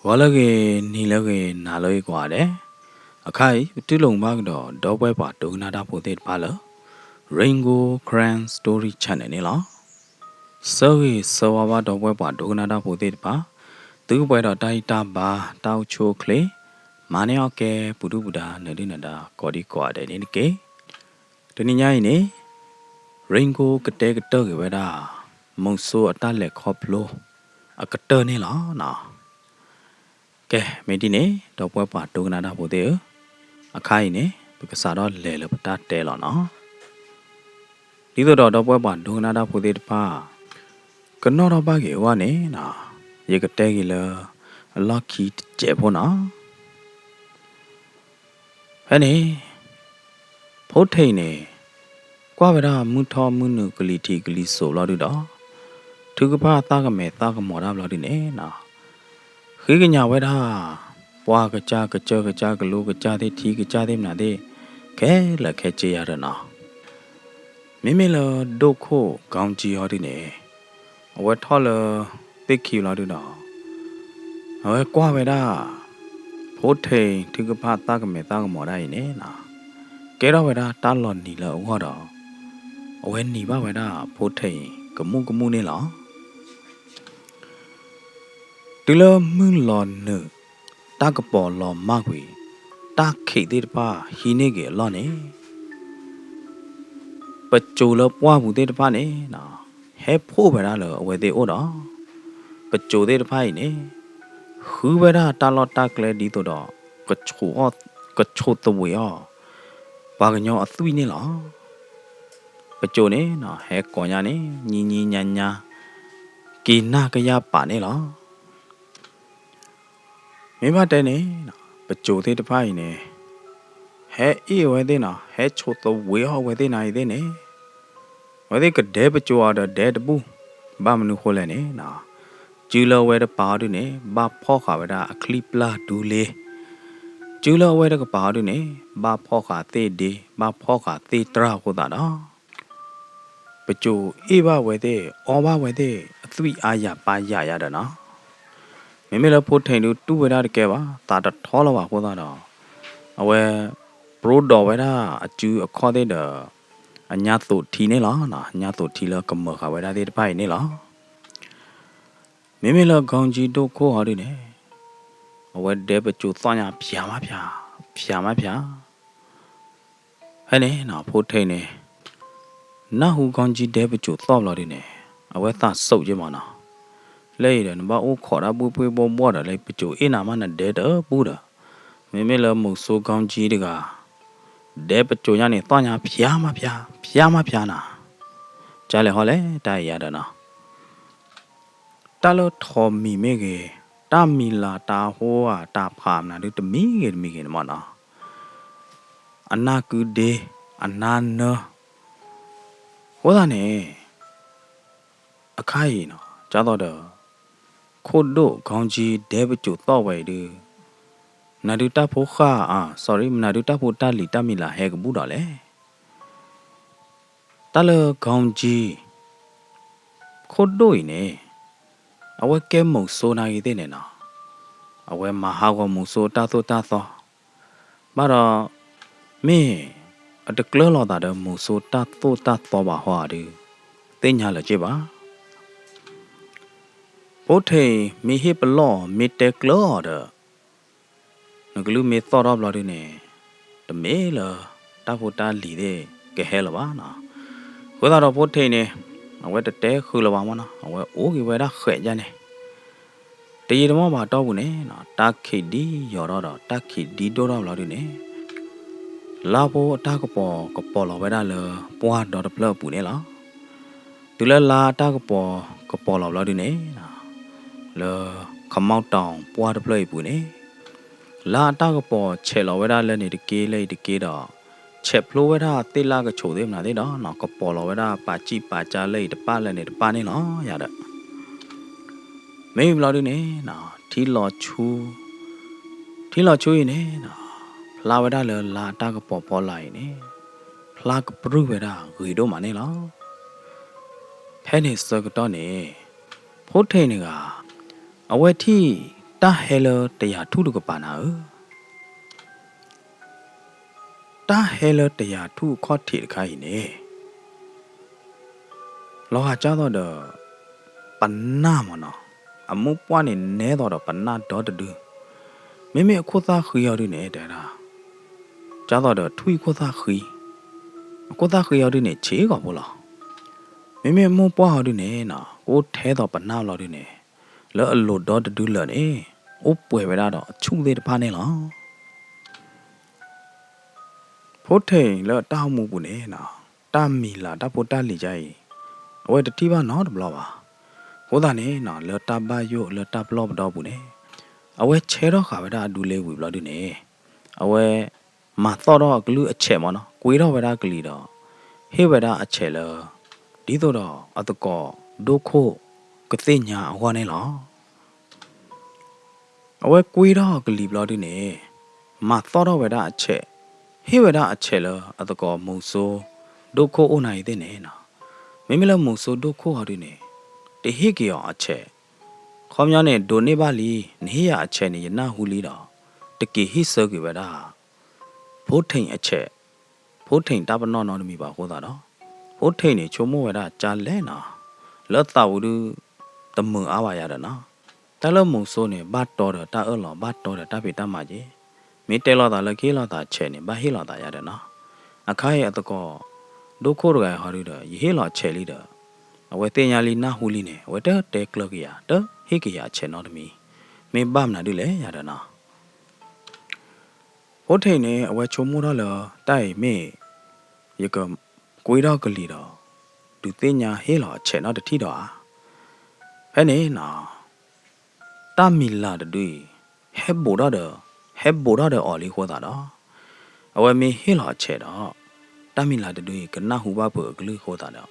ဂီၤလၢအဂ့ၤ, နံၤလၢအဂ့ၤ, နၤလၢအဂ့ၤကိးဂၤဒဲး, အခါအံၤ ပတူၢ်လိာ်မုာ်ဘၣ်ကဒီး ဒီပုၢ်ဝဲၢ်ပှၤဒိကနၣ်တၢ်ဖိသ့ၣ်တဖၣ်လၢ Rain Gold Karen Story Channel န့ၣ်လီၤ. ဆၢဂ့ၤဆၢဝါဘၣ်ဒီပုၢ်ဝဲၢ်ပှၤဒိကနၣ်တၢ်ဖိသ့ၣ်တဖၣ်, သုကပှဲၤဒီးတၢ်ဂံၢ်တၢ်ဘါ တၢ်အိၣ်ဆူၣ်အိၣ်ချ့, မၤန့ၢ်အီၣ်ကဲ ပူၤဒုၣ်ပူၤဒါ နၢၤဒုၣ်နၢၤဒါ ကိးဒံကိးဂၤဒဲးန့ၣ်တက့ၢ်. တနံၤညါအံၤန့ၣ် Rain Gold ကတဲကတၢၢ်က့ၤဝဲဒၣ် မုဆိုးအတၢ်လဲၤခီဖျိ အကတၢၢ်န့ၣ်လီၤ. ကဲ မ့ၢ်ဒ်န့ၣ် ဒီပုၢ်ဝဲၢ်ပှၤဒိကနၣ်တၢ်ဖိသ့ၣ်ဧၢ, အခါအံၤန့ၣ် ပကစးထီၣ်လဲၤလၢပတၢ်တဲလီၤနီၤ. ဒ်သိးဒီးဒီပုၢ်ဝဲၢ်ပှၤဒိကနၣ်တၢ်ဖိသ့ၣ်တဖၣ် ကနီၣ်ထီၣ်ဘၣ်က့ၤအဂီၢ်န့ၣ်, ယကတဲက့ၤလၢ အလီၢ်ခံတစဲးဖိနီၤ. ဖဲန့ၣ် ဖိထံးန့ၣ် ကွၢ်ဝဲဒၣ်မုၢ်ထီၣ်မုၢ်နုာ်ကလံၤထံးကလံၤစိးဘျီဒုဒီး, ထုကဖၣ်သၣ်ကမဲာ်သၣ်ကမီၤတၢ်ဘျီဒုန့ၣ်နီၤ, ဃ့ကညးဝဲဒၣ် ပှၢ်ကစၢ်ကစၢၢ်ကစၢ်ကလိကစၢ်သ့ၣ်ထံကစၢ်သ့ၣ်မနုၤသ့ၣ် ခဲလၢာ်ခဲဆ့ယၤဒီးနီၤ. မ့မ့ၢ်လၢဒိၣ်ခိၣ်ကီကၠံဟီဒုန့ၣ်, အဝဲထီၣ်လၢသ့ၣ်ခံဘျီဒုဒီး, အဝဲကွၢ်ဝဲဒၣ် ဖိထံးထုကဖၣ်သၣ်ကမဲာ်သၣ်ကမီၤဒၣ်အံၤန့ၣ်နီၤ, ကဲထီၣ်ဝဲဒၣ်တၢ်လီၤနံၤလၢအဂီၢ်ဒီး, အဝဲနံၤဘၣ်ဝဲဒၣ်ဖိထံးအံၤကမူၣ်ကမူၣ်န့ၣ်လီၤ. တုၤလၢမုၢ်လီၤနုာ်, တၢ်ကပီၤလီၤမၢ်ကွံာ်, တၢ်ခံးသ့ၣ်တဖၣ်ဟံးန့ၢ်က့ၤအလီၢ်န့ၣ်, ပစိၤလၢပှၢ်ပူၤသ့ၣ်တဖၣ်န့ၣ်, ဟဲဖှိၣ်ဝဲဒၣ်လၢအဝဲသ့ၣ်အိၣ်ဒီး, ပစိၤသ့ၣ်တဖၣ်အံၤန့ၣ်, ဃုဝဲဒၣ်တၢ်လီၢ်တၢ်ကျဲဒ်သိးဒီး, ကဆိးသဝ့ၤအီၤ, ပှၤကညီအသွံၣ်န့ၣ်လီၤ. ပစိၤန့ၣ် ဟဲကိးညါန့ၣ် ညံညံညါညါ, က့ၤနၢ်ကယၢ်ပာ်န့ၣ်လီၤ. မ့ၢ်ဘၣ်တဲန့ၣ်, ပစိၤသ့ၣ်တဖၣ်အံၤန့ၣ်, ဟဲအ့ၣ်အဝဲသ့ၣ်နီၤ, ဟဲဆိးသဝ့ၤအီၤအဝဲသ့ၣ်နၤအံၤသ့ၣ်န့ၣ်, အဝဲသ့ၣ်ကဒဲပစိၤအီၤဒီးဒဲတဘူၣ်, ဘၣ်မနုၤဃိလဲၣ်န့ၣ်, စုလၢအဝဲတပာ်အီၤဒုန့ၣ် ဘၣ်ဖီၣ်ဃာ်ဝဲဒၣ်အချံပျၢ်ဒူလ့, စုလၢအဝဲတကပာ်အီၤဒုန့ၣ် ဘၣ်ဖီၣ်ဃာ်သ့ၣ်ဒ့ ဘၣ်ဖီၣ်ဃာ်သ့ၣ်တြၢ်အဃိသတးဒီး ပစိၤအ့ၣ်ဘၣ်ဝဲသ့ၣ် အီဘၣ်ဝဲသ့ၣ် အသွံၣ်အါယၤပၢ်ယၤယၤဒီးနီၤ. မ့မ့ၢ်လၢဖိထံးဒုတူၢ်ဝဲဒၣ်တကဲဘၣ် သးတထီလၢၤဘၣ်အဃိသတးဒီး အဝဲ ပြိဒီးဝဲဒၣ်အစုအခီၣ်သ့ၣ်ဒီး အညါသိးထံန့ၣ်လီၤ. အညါသိးထံလၢကမၢဃာ်ဝဲဒၣ်သ့ၣ်တဖၣ်အံၤန့ၣ်လီၤ. မ့မ့ၢ်လၢ ခေါင်းကြီး ဒိၣ်ခိၣ်ဟီဒုန့ၣ် အဝဲဒဲပစိၤသီၣ်ညါဖၠးမးဖၠး ဖၠးမးဖၠး ဖဲန့ၣ် ဖိထံးန့ၣ် နၢ်ဟူ ခေါင်းကြီး ဒဲပစိၤသီၣ်ဘျီဒုန့ၣ် အဝဲသးစူၤက့မးနီၤ. လၢအံၤဒီး နဘၣ်အိၣ်ခိးတၢ်ဘှ့ၣ်ဘှ့ၣ်ဘှီၣ်ဘှီၣ်ဒီး လၢပစိၤအ့ၣ်နၤမးနဒဲတဘူၣ်ဒီး မ့မ့ၢ်လၢ မုဆိုး ခေါင်းကြီး တဂၤ ဒဲပစိၤညါန့ၣ် သီၣ်ညါဖၠးမးဖၠး ဖၠးမးဖၠးနၤ. ကလဲၤဟီလဲၣ် တၢ်အံၤယၤဒီးနီၤ တၢ်လၢထိးမံၤမ့ၢ်ဂ့ၤ, တၢ်မံၤလၤတၢ်ဟိဧါ တၢ်ဖးမနုၤဒု တမံၤဂ့ၤတမံၤဂ့ၤန့ၣ်မးနီၤ, အနၢ်ကုဒ့ အနၢ်နၢ အဃိသတးန့ၣ် အခါအံၤနီၤ ကၢ်သိးဒီး ခိၣ်ဒိၣ် ခေါင်းကြီး ဒဲပစိၤသီၣ်ဝဲအံၤဒု မနုၤဒုတၢ်ဖိဃၢ် sorry မနုၤဒုတၢ်ဖိတၢ်လံၤတၢ်မံၤလၤဟဲကဘူၣ်ဒီးလဲၣ်. တၢ်လၢ ခေါင်းကြီး ခိၣ်ဒိၣ်အံၤန့ၣ် အဝဲကဲ မုဆိုး နာ်ဂ့ၤသ့ၣ်န့ၣ်နီၤ, အဝဲမၤဟးဂီၤ မုဆိုး တၢ်သိၣ်တၢ်သီ ဘၣ်ဒီး မ့ၢ်အတကျၢၤလိာ်သးဒီး မုဆိုး တၢ်သိၣ်တၢ်သီဘၣ်ဟီဧါဒု သ့ၣ်ညါလၢၤက့ဘၣ်. ဖိထံး မ့ၢ်ဟ့ၣ်ပလီၢ် မ့ၢ်တဲကျၢၤအီၤဒီး နကလုၢ်မ့ၢ်သီၣ်ထီၣ်ဘျီဒုန့ၣ် တမ့ၢ်လၢ တၢ်ဖိတၢ်လံၤသ့ၣ်ကဟဲလၢၤဘၣ်နီၤ. အဃိသတးဒီး ဖိထံးန့ၣ် အဝဲတတဲဃုာ်လၢၤဘၣ်မးနီၤ, အဝဲအိၣ်က့ၤဝဲဒၣ်ဃဲးယါန့ၣ် တယံာ်တမီၢ်ဘၣ်အတီၢ်ပူၤန့ၣ် တၢ်ခံးဒံယီၤထီၣ်ဒီး တၢ်ခံးဒံဒိၣ်ထီၣ်ဘျီဒုန့ၣ် လါဖိအတၢ်ကပီၤကပီၤလီၤဝဲဒၣ်လၢ ပှၢ်ဒီတဖျၢၣ်အပူၤန့ၣ်လီၤ. တုၤလၢလါအတၢ်ကပီၤကပီၤလီၤဘျီဒုန့ၣ် လၢ ခမီၣ်တီၤ ပှၢ်တဖျၢၣ်အံၤပူၤန့ၣ် လါအတၢ်ကပီၤဆဲးလီၤဝဲဒၣ်လၢန့ၣ်တက့ၢ်လၢအံၤတက့ၢ်ဒီး ဆဲးဖျိဝဲဒၣ်သ့ၣ်လၣ်ကဆိးသ့ၣ်မနုၤသ့ၣ်ဒီး ကပီၤလီၤဝဲဒၣ်ပာ်စံၣ်ပာ်ကၢလၢအံၤတပၣ်လၢန့ၣ်တပၣ်န့ၣ်လီၤယၤဒီး မ့ၢ်ဘျီဒုန့ၣ် ထံလီၤဆူ ထံလီၤဆူအံၤန့ၣ် ဖျါဝဲဒၣ်လၢလါအတၢ်ကပီၤဖီလာ်အံၤန့ၣ် ဖျါကပြုၢ်ဝဲဒၣ်ဂ့ၤဒိၣ်မးန့ၣ်လီၤ. ဖဲန့ၣ်ဆၢကတီၢ်န့ၣ် ဖိထံးန့ၣ်ဂၤ အဝဲထံၣ် တၢ်ဟဲလၢတယၤထူၣ်တကပၤနၤဧၢ, တၢ်ဟဲလၢတယၤထူၣ်အခီၣ်ထံးတခါအံၤန့ၣ် လီၤဂာ်ကၢ်သိးဒီး ပနၢ်မ့ၢ်နီၤ, အမိၢ်ပှၢ်န့ၣ်နဲသိးဒီးပနၢ်ဒီတဒု, မ့မ့ၢ်အခိၣ်သၣ်ဃံအီၤဒုန့ၣ် တဲဒၣ် ကၢ်သိးဒီးထွံၣ်ခိၣ်သၣ်ဃံ, အခိၣ်သၣ်ဃံအီၤဒုန့ၣ် ဆံးဂီၤဖိလီၤ. မ့မ့ၢ်မိၢ်ပှၢ်အီၤဒုန့ၣ်နီၤ ကအိၣ်ထဲသိးပနၢ်လီၤဒုန့ၣ် လၢအလိၤဒီတဒုလၢာ်န့ၣ် အိၣ်ပှဲၤဝဲဒၣ်ဒီးအဆူၣ်သ့ၣ်တဖၣ်န့ၣ်လီၤ. ဖိထံးလၢတၢ်အိၣ်မူပူၤန့ၣ်နီၤ တၢ်မံၤလၤတၢ်ဖိတၢ်လံၤဒ်အံၤ အဝဲတထံၣ်ဘၣ်နီတဘျီဘၣ်. အဃိသတးန့ၣ်နီၤ လၢတၢ်ဘၣ်ယိၣ်လၢတၢ်ပလီၢ်ပဒီပူၤန့ၣ် အဝဲဆဲထီၣ်ဃာ်ဝဲဒၣ်အဒူလ့ဝံၤဘျီဒုန့ၣ် အဝဲ မၤသီၣ်ထီၣ်အကလုၢ်အဆဲးမ့ၢ်နီၤ ကွ့ထီၣ်ဝဲဒၣ်ကလံၤဒီး ဟ့ၣ်ဝဲဒၣ်အဆဲးလၢ ဒ်သိးဒီးအသကိးဒိၣ်ခိၣ်ကသ့ၣ်ညါအဂီၢ်န့ၣ်လီၤ. အဝဲကွ့ထီၣ်ကလံၤဘျီဒုန့ၣ် မၤသီၣ်ထီၣ်ဝဲဒၣ်အဆဲး, ဟ့ၣ်ဝဲဒၣ်အဆဲးလၢအသကိးမုဆိုးဒိၣ်ခိၣ်အိၣ်နၤအံၤသ့ၣ်န့ၣ်နီၤ, မ့မ့ၢ်လၢမုဆိုးဒိၣ်ခိၣ်အီၤဒုန့ၣ် တဟ့ၣ်က့ၤအီၤအဆဲး, ခီပညီန့ၣ် ဒိးန့ၢ်ဘၣ်လံ နဟ့ၣ်ယၤအဆဲးန့ၣ် ယနၢ်ဟူလံဒီး တက့ၤဟ့ၣ်ဆၢက့ၤဝဲဒၣ် ဖိထံးအဆဲး, ဖိထံးတၢ်ပနီၣ်နီတမံၤဘၣ်အဃိသတးဒီး ဖိထံးန့ၣ်ဆိကမိၣ်ဝဲဒၣ်ကၢ်လဲၣ်နီၤ, လၢသးပူၤဒု တမုာ်အါဘၣ်ယၤဒီးနီၤ, တၢ်လၢမုဆိုးန့ၣ် ဘၣ်တီဒီးတၢ်အၢၣ်လီၤ ဘၣ်တီဒီးတၢ်ဖံးတၢ်မၤက့ၤ, မ့ၢ်တဲလိာ်သးလၢကဟ့ၣ်လီၤသးဆဲးန့ၣ် ဘၣ်ဟ့ၣ်လီၤသးယၤဒီးနီၤ, အခါအံၤအသကိး ဒိၣ်ခိၣ်တဂၤအံၤဟီဒုဒီး ယဟ့ၣ်လီၤဆဲးလံဒီး အဝဲသ့ၣ်ညါလံနၢ်ဟူလံန့ၣ် အဝဲတတဲကျၢၤက့ၤယၤ တဟ့ၣ်က့ၤယၤအဆဲးနီတမံၤ, မ့ၢ်ဘၣ်မနုၤဒ်လဲၣ်ယၤဒီးနီၤ ဖိထံးန့ၣ် အဝဲဆိကမိၣ်ထီၣ်လၢ တၢ်အံၤမ့ၢ် ယကကွ့ထီၣ်ကလံၤဒီး ဒုးသ့ၣ်ညါဟ့ၣ်လီၤအဆဲးနီတထံၣ်ဒီးဧါ. ဖဲန့ၣ်နီၤ တၢ်မံၤလၤတဒုအံၤ ဟဲဘူးထီၣ်ဒီး ဟဲဘူးထီၣ်ဒီးအီၤလံအဃိသတးဒီး အဝဲမ့ၢ်ဟ့ၣ်လီၤအဆဲးဒီး တၢ်မံၤလၤတဒုအံၤ ကနၢ်ဟူဘၣ်ဖုးအကလုၢ်အဃိသတးဒီး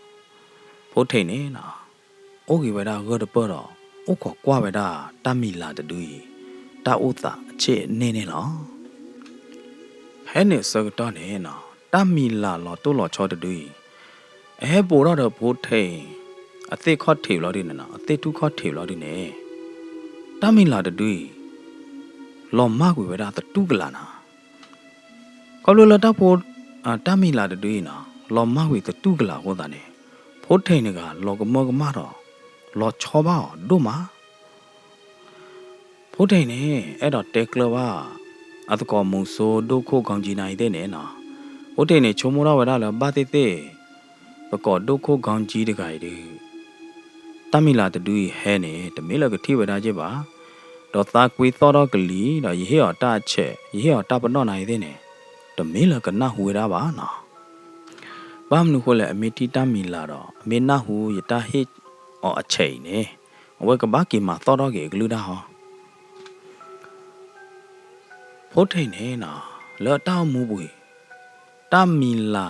ဖိထံးန့ၣ်နီၤ အိၣ်ဂ့ၤဝဲဒၣ်ဂၢၢ်တပၢၢ်ဒီး အိၣ်ခိးကွၢ်ဝဲဒၣ်တၢ်မံၤလၤတဒုအံၤ တၢ်အိၣ်သးအဆ့ၣ်အန့ၣ်န့ၣ်လီၤ. ဖဲန့ၣ်အဆၢကတီၢ်န့ၣ်နီၤ တၢ်မံၤလၤလီၤတိၢ်လီၤဆီတဒုအံၤ အဟဲဘူးထီၣ်ဒီးဖိထံး အသ့ၣ်ခီၣ်ထံးဘျီဒုန့ၣ်နီၤ အသ့ၣ်ထူၣ်ခီၣ်ထံးဘျီဒုန့ၣ် တၢ်မံၤလၤတဒုအံၤ လီၤမၢ်ကွံာ်ဝဲဒၣ်သတူၢ်ကလာ်နီၤ ခီဖျိလၢတၢ်ဖိ တၢ်မံၤလၤတဒုအံၤနီၤ လီၤမၢ်ကွံာ်သတူၢ်ကလာ်အဃိသတးန့ၣ် ဖိထံးန့ၣ်ဂၤ လီၤကမၢကမၣ်ဒီး လီၤဆီဘၣ်အီၤဒိၣ်မး. ဖိထံးန့ၣ် အဲၣ်ဒိးတဲကျၢၤဘၣ် အသကိးမုဆိုးဒိၣ်ခိၣ်ခီကၠံနၤအံၤသ့ၣ်န့ၣ်နီၤ ဖိထံးန့ၣ် ဆိကမိၣ်ထီၣ်ဝဲဒၣ်လၢဘၣ်သ့ၣ်သ့ၣ် သကိးဒိၣ်ခိၣ်ခီကၠံတဂၤအံၤဒုး တၢ်မံၤလၤတဒုအံၤဟဲန့ၣ် တမ့ၢ်လၢကထံၣ်ဝဲဒၣ်က့ဘၣ်, ဒီးသးကွံသီၣ်ထီၣ်ကလံၤ ဒီးယဟ့ၣ်အီၤတၢ်အဆဲး ယဟ့ၣ်အီၤတၢ်ပနီၣ်နၤအံၤသ့ၣ်န့ၣ် တမ့ၢ်လၢကနၢ်ဟူဝဲဒၣ်ဘၣ်နီၤ. ဘၣ်မနုၤဃိလဲၣ် အမ့ၢ်ထံၣ်တၢ်မံၤလၤဒီး အမ့ၢ်နၢ်ဟူယတၢ်ဟ့ၣ်အီၤအဆဲးအံၤန့ၣ် အဝဲကဘၣ်က့ၤမၤသီၣ်ထီၣ်က့ၤအကလုၢ်ဒၣ်ဟီ ဖိထံးန့ၣ်နီၤ လၢအတၢ်အိၣ်မူပူၤအံၤ တၢ်မံၤလၤ က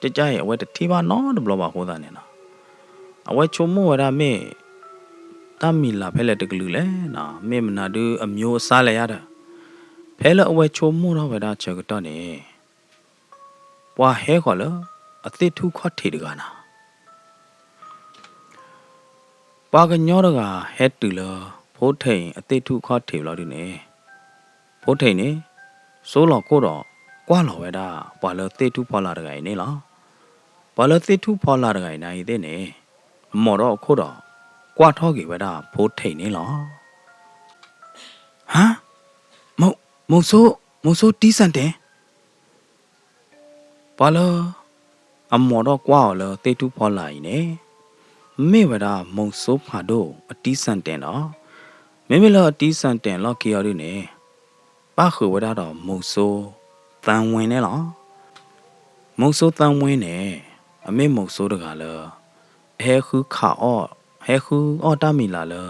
ကၢ်အံၤ အဝဲတထံၣ်ဘၣ်နီတဘျီဘၣ်အဃိသတးန့ၣ်နီၤ အဝဲဆိကမိၣ်ဝဲဒၣ်မ့ၢ် တၢ်မံၤလၤဖဲလဲၣ်တကလုာ်လဲၣ်နီၤ မ့ၢ်မနုၤဒုးအမျိုးအစားလဲၣ်ယါဒီး ဖဲလၢအဝဲဆိကမိၣ်ထီၣ်ဝဲဒၣ်ဆၢကတီၢ်န့ၣ် ပှၤဟဲဃီၤလၢ အသ့ၣ်ထူၣ်ခီၣ်ထံးတဂၤနီၤ ပှၤကညီတဂၤဟဲတုၤလၢ ဖိထံးအသ့ၣ်ထူၣ်ခီၣ်ထံးဘျီဒုန့ၣ် ဖိထံးန့ၣ် စိလီၤခိၣ်ဒီး ကွၢ်လီၤဝဲဒၣ် ပှၤလၢသ့ၣ်ထူၣ်ဖီလာ်တဂၤအံၤန့ၣ်လီၤ. ပှၤလၢသ့ၣ်ထူၣ်ဖီလာ်တဂၤအံၤန့ၣ်အံၤသ့ၣ်န့ၣ် မိာ်ထီၣ်အခိၣ်ဒီး ကွၢ်ထီၣ်က့ၤဝဲဒၣ်ဖိထံးန့ၣ်လီၤ. ဟါ, မုဆိုး, မုဆိုးတံစၣ်တဲာ် ပှၤလၢ အမိာ်ထီၣ်ကွၢ်အီၤလၢသ့ၣ်ထူၣ်ဖီလာ်အံၤန့ၣ် မ့ၢ်ဝဲဒၣ်မုဆိုးဖးဒိၣ်အတံစၣ်တဲာ်ဒီး မ့မ့ၢ်လၢအတံစၣ်တဲာ်လီၢ်ခံအီၤဒုန့ၣ် ပၣ်ဃုာ်ဝဲဒၣ်ဒီးမုဆိုးသၣ်ဝ့န့ၣ်လီၤ. မုဆိုးသၣ်ဝ့န့ၣ် အမ့ၢ်မုဆိုးတဂၤလၢ အဟဲဃုခးအီၣ် ဟဲဃုအီၣ်တၢ်မံၤလၤလၢ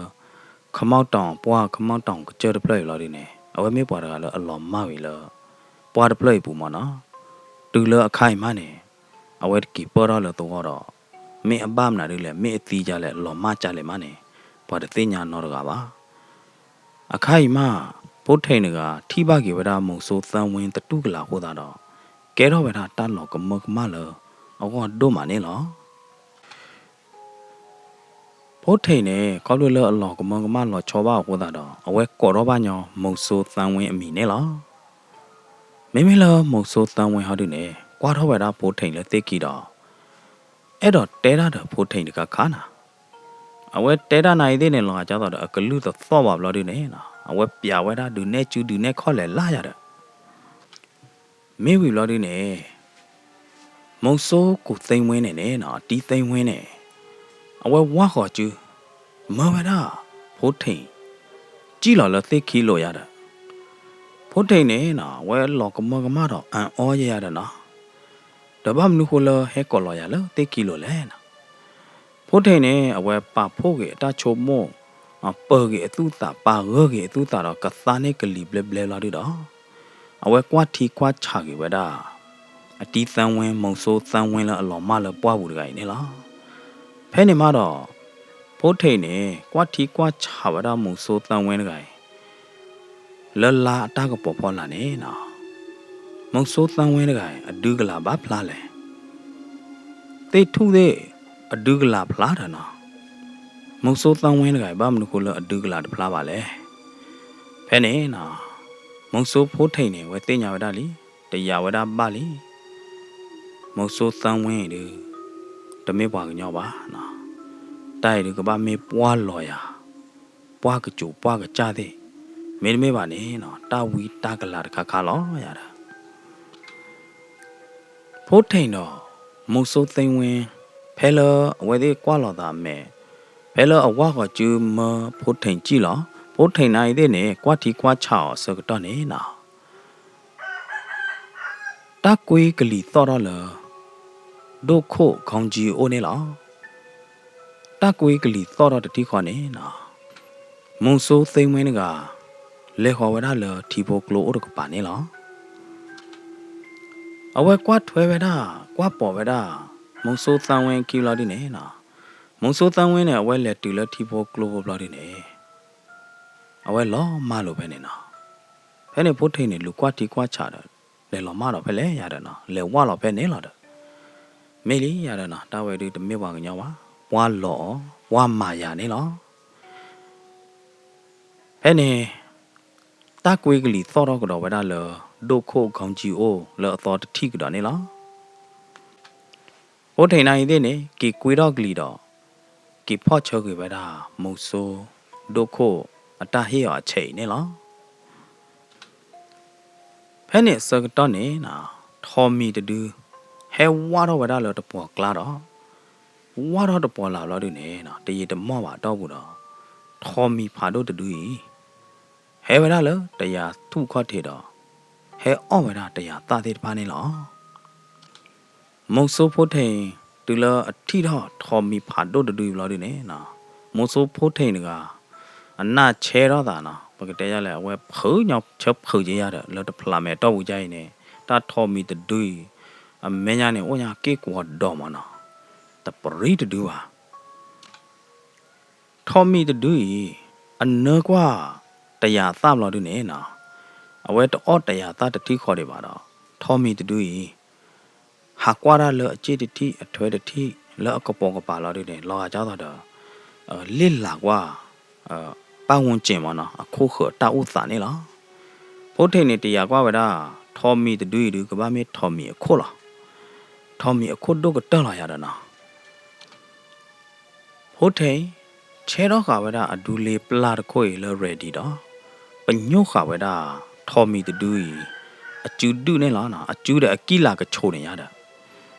ခမီၣ်တီၣ် ပှၢ်ခမီၣ်တီၣ်ကစၢၢ်တဖျၢၣ်အံၤလီၤဒုန့ၣ် အဝဲမ့ၢ်ပှၤတဂၤလၢအလီၤမၢ်ဝံၤလၢ ပှၢ်တဖျၢၣ်အံၤပူၤမ့ၢ်နီၤ. တုၤလၢအခါအံၤမးန့ၣ် အဝဲတက့ၤပၢၢ်ထီၣ်လၢသဝီဒီး မ့ၢ်အဘၣ်မနုၤဒ်လဲၣ် မ့ၢ်အသံဒ်လဲၣ် လီၤမၢ်ဒ်လဲၣ်မးန့ၣ် ပှၤတသ့ၣ်ညါနီတဂၤဘၣ်. အခါအံၤမး ဖိထံးတဂၤ ထံၣ်ဘၣ်က့ၤဝဲဒၣ်မုဆိုးသၣ်ဝ့သတူၢ်ကလာ်အဃိသတးဒီး ကဲထီၣ်ဝဲဒၣ်တၢ်လီၤကမၢကမၣ်လၢအဂီၢ်ဒိၣ်မးန့ၣ်လီၤ. ဖိထံးန့ၣ် ခီဖျိလၢအလီၤကမၢကမၣ်လီၤဆီဘၣ်အဃိသတးဒီး အဝဲကိးထီၣ်ဘၣ်ညီ မုဆိုသန်းဝင်း အမံၤန့ၣ်လီၤ. မ့မ့ၢ်လၢ မုဆိုသန်းဝင်း ဟီဒုန့ၣ် ကွၢ်ထီၣ်ဝဲဒၣ်ဖိထံးလၢသ့ၣ်ခံဒီး အဲၣ်ဒိးတဲတၢ်ဒီးဖိထံးတခါခါနီၤ. အဝဲတဲတၢ်နၤအံၤသ့ၣ်န့ၣ် လီၤဂာ်ကၢ်သိးဒီး အကလုၢ်တသီၣ်ဘၣ်ဘျီဒုန့ၣ်နီၤ အဝဲပျးဝဲဒၣ်ဒုးနဲၣ်စုဒုးနဲၣ်ခီၣ်လဲၤလၢ်ယၤဒီး မ့ၢ်ဝံၤဘျီဒုန့ၣ် မုဆိုကိုသိန်းဝင်း န့ၣ်န့ၣ်နီၤ အတံၤသိန်းဝင်း န့ၣ် အဝဲဝၢ်ဃီၤစု မၢဝဲဒၣ် ဖိထံး စံၣ်လီၤလၢသ့ၣ်ခံလိၤယၤဒီး ဖိထံးန့ၣ်နီၤ အဝဲလီၤကမၢကမၣ်ဒီး အၣ်အီယဲယၤဒီးနီၤ ဒီးဘၣ်မနုၤဃိလၢဟဲကိးလီၤယၤလၢသ့ၣ်ခံလိၤလဲၣ်နီၤ. ဖိထံးန့ၣ် အဝဲပာ်ဖှိၣ်က့ၤအတၢ်ဆိကမိၣ်, ပၢၤက့ၤအသူၣ်သး, ပာ်ဂၢၢ်က့ၤအသူၣ်သးဒီး ကသါန့ၢ်ကလံၤဘျဲဘျဲလီၤဒုဒီး အဝဲကွၢ်ထံကွၢ်ဆးက့ၤဝဲဒၣ် အတံၤသၢဝ့ မုဆိုသၢဝ့ လၢအလီၤမၢ်လၢပှၢ်ပူၤတဂၤအံၤန့ၣ်လီၤ. ဖဲန့ၣ်မးဒီး ဖိထံးန့ၣ် ကွၢ်ထံကွၢ်ဆးဝဲဒၣ် မုဆိုသၢဝ့တဂၤအံၤ လၢလါအတၢ်ကပီၤဖီလာ်န့ၣ်နီၤ, မုဆိုသၢဝ့တဂၤအံၤ အဒုကလၤဘၣ်ဖျါလဲၣ်. သ့ၣ်ထူၣ်သ့ၣ် အဒုကလၤဖျါဒီးနီၤ, မုဆိုသၢဝ့တဂၤအံၤ ဘၣ်မနုၤဃိလၢအဒုကလၤတဖျါဘၣ်လဲၣ်. ဖဲန့ၣ်နီၤ, မုဆိုဖိထံးန့ၣ် အဝဲသ့ၣ်ညါဝဲဒၣ်လံ, တယာ်ဝဲဒၣ်ဘၣ်လံ. မုဆိုသၢဝ့ဒုး တမ့ၢ်ပှၤကညီဘၣ်နီၤ, တၢ်အံၤဒုးကဘၣ်မ့ၢ်ပှၢ်လီၤယၤ, ပှၢ်ကစူၤပှၢ်ကစၢ်သ့ၣ်, မ့တမ့ၢ်ဘၣ်န့ၣ်နီၤ တၢ်ဝံတၢ်ကလၤတခါခါလီၤယၤဒီး ဖိထံးဒီး မုဆိုသၢဝ့ ဖဲလၢအဝဲသ့ၣ်ကွၢ်လိာ်သးအမဲာ်, ဖဲလၢအဝၢ်ဃီၤစုမၢဖိထံးစံၣ်လီၤ, ဖိထံးနၤအံၤသ့ၣ်န့ၣ် ကွၢ်ထံကွၢ်ဆးအီၤအဆၢကတီၢ်န့ၣ်နီၤ တၢ်ကွ့ကလံၤသီၣ်ထီၣ်လၢ ဒိၣ်ခိၣ်ခီကၠံအအိၣ်န့ၣ်လီၤ. တၢ်ကွ့ကလံၤသီၣ်ထီၣ်တထံၣ်ဃီန့ၣ်နီၤ, မုဆိုသၢဝ့တဂၤ လဲၤဃီၤဝဲဒၣ်လၢထံဖိကျိအိၣ်တကပၤန့ၣ်လီၤ. အဝဲကွၢ်ထွဲဝဲဒၣ်, ကွၢ်ပိာ်ဝဲဒၣ် မုဆိုသၢဝ့ခံဘျီဒုန့ၣ်နီၤ, မုဆိုသၢဝ့န့ၣ် အဝဲလဲၤတုၤလၢထံဖိကျိဖိဘျီဒုန့ၣ် အဝဲလီၤမၢ်လိာ်ဖဲန့ၣ်နီၤ. ဖဲန့ၣ်ဖိထံးန့ၣ် လူၤကွၢ်ထံကွၢ်ဆးဒီး လဲၤလီၤမၢ်ဒီးဖဲလဲၣ်ယၤဒီးနီၤ, လဲၤဝၢ်လီၤဖဲန့ၣ်လီၤဒီး မ့ၢ်လံယၤဒီးနီၤ, တၢ်ဝဲဒုးတမ့ၢ်ပှၤကညီဘၣ်, ပှၢ်လီၤအီၤ, ပှၢ်မၤယၤန့ၣ်လီၤ. ဖဲန့ၣ် တၢ်ကွ့ကလံၤသီၣ်ထီၣ်ကဒီးဝဲဒၣ်လၢ ဒိၣ်ခိၣ်ခီကၠံအိၣ်လၢအသီတထံၣ်ကဒီးန့ၣ်လီၤ. ဖိထံးနၤအံၤသ့ၣ်န့ၣ် က့ၤကွ့ထီၣ်ကလံၤဒီး က့ၤဖီၣ်ဆၢကွံာ်ဝဲဒၣ် မုဆို ဒိၣ်ခိၣ်အတၢ်ဟ့ၣ်အီၤအဆဲးအံၤန့ၣ်လီၤ. ဖဲန့ၣ်အဆၢကတီၢ်န့ၣ်နီၤ, ထိးမံၤတဒု ဟဲဝၢ်ထီၣ်ဝဲဒၣ်လၢတပှီၤကျါဒီး ဝၢ်ထီၣ်တပှီၤလၢ်ဘျီဒုန့ၣ်နီၤ, တယံာ်တမီၢ်ဘၣ်အတီၢ်ပူၤဒီး ထိးမံၤဖးဒိၣ်တဒုအံၤ ဟဲဝဲဒၣ်လၢတယၤထူၣ်ခီၣ်ထံးဒီး ဟဲအီၣ်ဝဲဒၣ်တယၤသၣ်သ့ၣ်တဖၣ်န့ၣ်လီၤ. မုဆိုဖိထံး တုၤလၢအထံၣ်ထီၣ်ထိးမံၤဖးဒိၣ်တဒုအံၤဘျီဒုန့ၣ်နီၤ, မုဆိုဖိထံးတဂၤ အနၢ်ဆဲထီၣ်သးနီၤ, ပကတဲယလဲၣ် အဝဲဖုးညီဆၢဖုးက့ၤယၤဒီး လၢတဖျးမဲာ်တီၢ်ပူၤကါအံၤန့ၣ် တၢ်ထိးမံၤတဒုအံၤ အမဲာ်ညါန့ၣ် အိၣ်ညါက့ၢ်ကွီၤဒိၣ်မးနီၤ, တပရံတဒုဘၣ်. ထိးမံၤတဒုအံၤ အနၢကွၢ်တယၤသၣ်ဘျီဒုန့ၣ်နီၤ, အဝဲတအီၣ်တယၤသၣ်တထံၣ်ဃီဒံးဘၣ်ဒီး ထိးမံၤတဒုအံၤ ဟးကွၢ်တၢ်လၢအစ့ၣ်တထံၣ်အထွဲတထံၣ် လၢအကပိာ်ကပၤလီၤဒုန့ၣ် လီၤဂာ်ကၢ်သိးဒီး လ့ၣ်လၤကွၢ် ပၢ်ဝူကၠ့ၣ်မးနီၤ အခိၣ်ဃၢၤတၢ်အိၣ်သးန့ၣ်လီၤ. ဖိထံးန့ၣ်တယာ်ကွၢ်ဝဲဒၣ် ထိးမံၤတဒုအံၤဒု ကဘၣ်မ့ၢ်ထိးမံၤအခိၣ်လီၤ. ထိးမံၤအခိၣ်ဒိၣ်ကတၢၢ်လီၤယၤဒီးနီၤ ဖိထံး ဆဲထီၣ်ဃာ်ဝဲဒၣ်အဒူလ့ပျၢ်တခိၣ်အံၤလၢ ready ဒီး ပညိၣ်ဃာ်ဝဲဒၣ် ထိးမံၤတဒုအံၤ အစုဒုၣ်န့ၣ်လီၤ. အစုဒီးအကံၢ်လၤကဆိးန့ၣ်ယါဒီး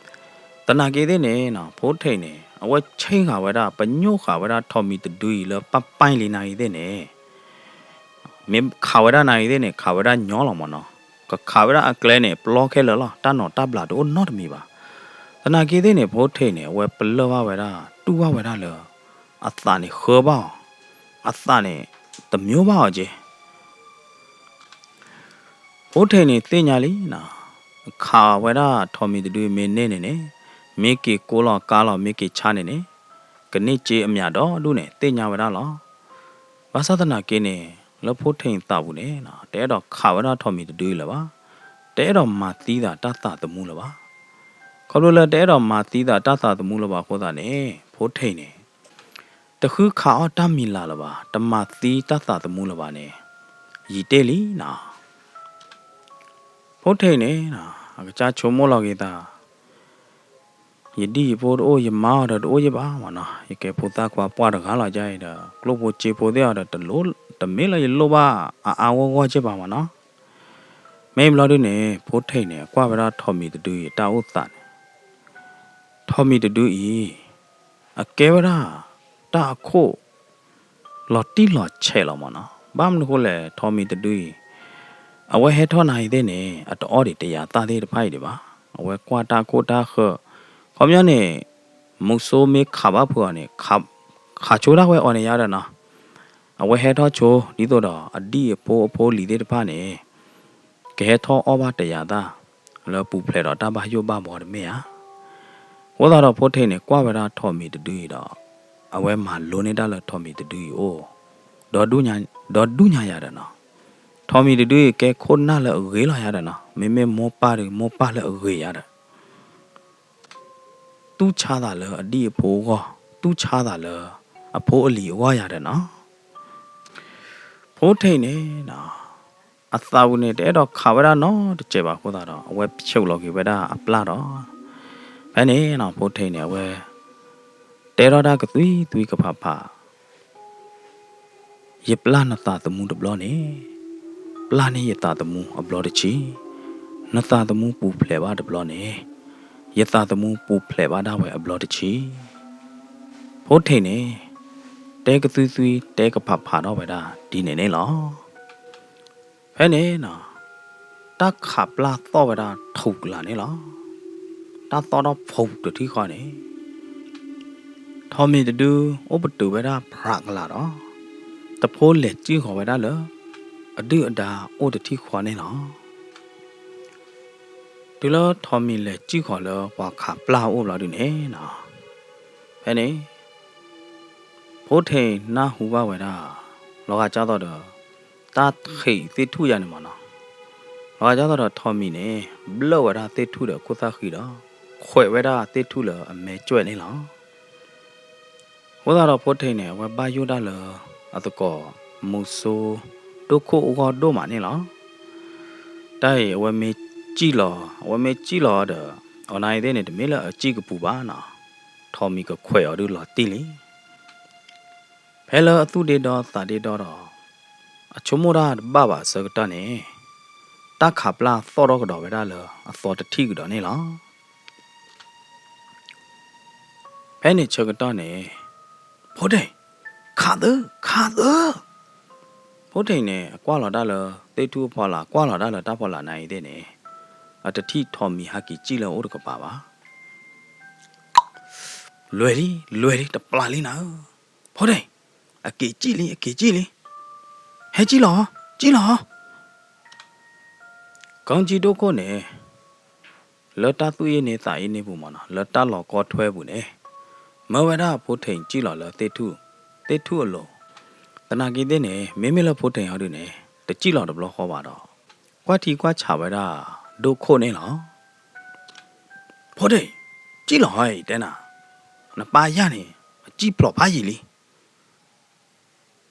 သနာ်က့သ့ၣ်န့ၣ် ဖိထံးန့ၣ် အဝဲဆ့ၣ်ဃာ်ဝဲဒၣ် ပညိၣ်ဃာ်ဝဲဒၣ်ထိးမံၤတဒုအံၤလၢပၢ်ပၢ်လံနၤဂ့ၤသ့ၣ်န့ၣ် မ့ၢ်ခးဝဲဒၣ်နၤဂ့ၤသ့ၣ်န့ၣ် ခးဝဲဒၣ်ညီလီၤမးနီၤ. ကခးဝဲဒၣ်အကျဲန့ၣ် ပျီခဲလၢာ်လီၤ. တၢ်နီၤတၢ်ဘျးတအိၣ်နီတမံၤဘၣ်. သနာ်က့သ့ၣ်န့ၣ် ဖိထံးန့ၣ် အဝဲပလၢၢ်ဘၣ်ဝဲဒၣ် တူၢ်ဘၣ်ဝဲဒၣ်လၢ အသးန့ၣ်ဃၢဘၣ်အီၤ, အသးန့ၣ် တမျိဘၣ်အီၤက့ ဖိထံးန့ၣ်သ့ၣ်ညါလံနီၤ, ခးဝဲဒၣ်ထိးမံၤတဒုမ့ၢ်န့ၢ်န့ၣ်န့ၣ်, မ့ၢ်က့ၤကိးလီၤကါလီၤ မ့ၢ်က့ၤဆါန့ၣ်န့ၣ်, ကန့ၢ်စ့အမျးဒီဒူၣ်န့ၣ် သ့ၣ်ညါဝဲဒၣ်လီၤ. ဘၣ်ဆၣ်သနာ်က့န့ၣ် လၢဖိထံးသးပူၤန့ၣ် တအဲၣ်ဒိးခးဝဲဒၣ်ထိးမံၤတဒုလၢၤဘၣ်, တအဲၣ်ဒိးမၤသံသးတၢ်သးသမူလၢၤဘၣ်. ခီဖျိလၢတအဲၣ်ဒိးမၤသံသးတၢ်သးသမူလၢၤဘၣ်အဃိသတးန့ၣ် ဖိထံးန့ၣ် တဃုခးအီၣ်တၢ်မံၤလၢ်လၢၤဘၣ်, တမၤသံတၢ်သးသမူလၢၤဘၣ်န့ၣ် ယံာ်တ့ၢ်လံနီၤ. ဖိထံးန့ၣ် အကစၢ်ဆိကမိၣ်လီၤက့ၤသး ယဒံၣ်ယဖိတအိၣ် ယမါအီၤဒီးတအိၣ်ယဲၢ်ဘၣ်မ့ၢ်နီၤ, ယကဲဖိသၣ်ခွါပှၢ်တဂၤလီၤ ကၢ်အံၤဒီး ကျိၣ်ဖိစ့ဖိသ့ၣ်အီၤဒီး တမ့ၢ်လၢယလိၣ်ဘၣ်အအါဂီၢ်ဂီၢ်ကဲၢ်ဘၣ်မ့ၢ်နီၤ. မ့ၢ်ဘျီဒုန့ၣ် ဖိထံးန့ၣ် အကွၢ်ဝဲဒၣ်ထိးမံၤတဒုအံၤတၢ်အိၣ်သးန့ၣ်, ထိးမံၤတဒုအံၤ အကဲဝဲဒၣ် တၢ်အခိၣ် လီၤတံၢ်လီၤဆဲးလီၤမ့ၢ်နီၤ. ဘၣ်မနုၤဃိလဲၣ် ထိးမံၤတဒုအံၤ အဝဲဟဲထီၣ်နၤအံၤသ့ၣ်န့ၣ် အတအီၣ်ဒံးတယၤသၣ်သ့ၣ်တဖၣ်အံၤဒံးဘၣ်. အဝဲကွၢ်တၢ်ခိၣ်တၢ်ဃၢၤ, ခီပညီန့ၣ် မုဆိမ့ၢ်ခးဘၣ်ဖုးအီၤန့ၣ် ခးဆိတၢ်ဝဲအီၤန့ၣ်ယါဒီးနီၤ. အဝဲဟဲထီၣ်ဆိ ဒ်သိးဒီးအဒံၣ်အဖိအဖိလံၤသ့ၣ်တဖၣ်န့ၣ် ကဟဲထီၣ်အီၣ်ဘၣ်တယၤသၣ် လၢပူၤဖျဲးဒီးတၢ်ဘၣ်ယိၣ်ဘၣ်ဘှီတမ့ၢ်ဧါ. အဃိသတးဒီးဖိထံးန့ၣ် ကွၢ်ဝဲဒၣ်ထိးမံၤတဒုအံၤဒီး အဝဲမၤလိန့ၢ်တၢ်လၢထိးမံၤတဒုအံၤအိၣ် ဒီးဒူၣ်ညါယၤဒီးနီၤ. ထိးမံၤတဒုအံၤကဲခိၣ်နၢ်လၢအဂ့ၤလီၤယၤဒီးနီၤ, မ့မ့ၢ်မိၢ်ပၢ်ဒီး မိၢ်ပၢ်လၢအဂ့ၤယၤဒီး တူၢ်ဆါသးလၢအဒံၣ်အဖိအဂီၢ်, တူၢ်ဆါသးလၢအဖိအလံၤအဂီၢ်ယၤဒီးနီၤ. ဖိထံးန့ၣ် အသးပူၤန့ၣ် တအဲၣ်ဒိးခးဝဲဒၣ်နီတစဲးဘၣ်အဃိသတးဒီး အဝဲဖျိးလီၤက့ၤဝဲဒၣ်အပျၢ်ဒီး ဖဲန့ၣ် ဖိထံးန့ၣ် အဝဲ တဲထီၣ်တၢ်ကသွံသွံကဖးဖး ယပျၢ်နသးသမူတဘျီန့ၣ် ပျၢ်န့ၢ်ယသးသမူအဘျီတဆံ, နသးသမူပူၤဖျဲးဘၣ်တဘျီန့ၣ် ယသးသမူပူၤဖျဲးဘၣ်ဒၣ်ဝဲအဘျီတဆံ. ဖိထံးန့ၣ် တဲကသွံသွံတဲကဖးဖးထီၣ်ဝဲဒၣ်ဒ်န့ၣ်န့ၣ်လီၤ. ဖဲန့ၣ် တၢ်ခးပျၢ်သီၣ်ဝဲဒၣ်ထူၣ်ကလာ်န့ၣ်လီၤ. တၢ်သီၣ်ထီၣ်ဖူးတထံၣ်ဃီန့ၣ် ထိးမံၤတဒု အိၣ်ပတုာ်ဝဲဒၣ်ဖြးကလာ်ဒီး တဖိလဲၤစံၣ်ဃီၤဝဲဒၣ်လၢ အဒုၣ်အဒါအိၣ်တထံၣ်ဃီန့ၣ်လီၤ. တုၤလၢထိးမံၤလဲၤစံၣ်ဃီၤလၢပှၤခးပျၢ်အအိၣ်ဘျီဒုန့ၣ် ဖဲန့ၣ် ဖိထံးနၢ်ဟူဘၣ်ဝဲဒၣ် လီၤဂာ်ကၢ်သိးဒီး တၢ်ထံးသ့ၣ်ထူၣ်ယါန့ၣ်မ့ၢ်နီၤ, လီၤဂာ်ကၢ်သိးဒီးထိးမံၤန့ၣ် ဘျၢၣ်ဝဲဒၣ်သ့ၣ်ထူၣ်ဒီးခိၣ်သၣ်ဃံဒီး ခွဲးဝဲဒၣ်သ့ၣ်ထူၣ်လၢအမဲာ်ကွဲးန့ၣ်လီၤ. အဃိသတးဒီးဖိထံးန့ၣ် အဝဲဘၣ်ယိၣ်တၢ်လၢ အသကိးမုဆိ ဒိၣ်ခိၣ်အဂီၢ်ဒိၣ်မးန့ၣ်လီၤ. တၢ်အံၤအဝဲမ့ၢ်စံၣ်လီၤ, အဝဲမ့ၢ်စံၣ်လီၤဒီး အီၤနၤအံၤသ့ၣ်န့ၣ် တမ့ၢ်လၢအစံၣ်ကပူၤဘၣ်နီၤ, ထိးမံၤကခွဲးအီၤဒုးလီၤတံၢ်လံ. ဖဲလၢအသူၣ်ဒ့ဒီသးဒ့ဒီဒီး အဆိကမိၣ်တၢ်တဘၣ်ဘၣ်အဆၢကတီၢ်န့ၣ် တၢ်ခးပျၢ်သီၣ်ထီၣ်ကဒီးဝဲဒၣ်လၢအသီတထံၣ်ကဒီးန့ၣ်လီၤ. ဖဲန့ၣ်ဆၢကတီၢ်န့ၣ် ဖိထံး ခးသၢ ခးသၢ. ဖိထံးန့ၣ် အကွၢ်လီၤတၢ်လၢသ့ၣ်ထူၣ်အဖီလာ် ကွၢ်လီၤတၢ်လၢတၢ်ဖီလာ်နၤအံၤသ့ၣ်န့ၣ် အတထံၣ်ထိးမံၤဟးက့ၤစံၣ်လၢအအိၣ်တကပၤဘၣ်. လွဲၢ်လံ လွဲၢ်လံ တပျၢ်လံနၤဧၢ, ဖိထံး အက့ၤစံၣ်လံ အက့ၤစံၣ်လံ, ဟဲစံၣ်လီၤ စံၣ်လီၤ. ကီကၠံဒိၣ်ခိၣ်န့ၣ် လၢတၢ်သူၣ်အ့န့သးအ့န့ပူၤမ့ၢ်နီၤ လၢတၢ်လီၤကီထွဲပူၤန့ၣ် မၢဝဲဒၣ်ဖိထံးစံၣ်လီၤလၢသ့ၣ်ထူၣ်, သ့ၣ်ထူၣ်အလိၤ, သနာ်က့သ့ၣ်န့ၣ် မ့မ့ၢ်လၢဖိထံးအီၤဒုန့ၣ် တစံၣ်လီၤတဘျီဃီဘၣ်ဒီး ကွၢ်ထံကွၢ်ဆးဝဲဒၣ်ဒိၣ်ခိၣ်န့ၣ်လီၤ. ဖိထံး စံၣ်လီၤအံၤတဲနၤ, နပၢ်ယၢ်န့ၣ် အစံၣ်ဖျိးဖးယံာ်လံ.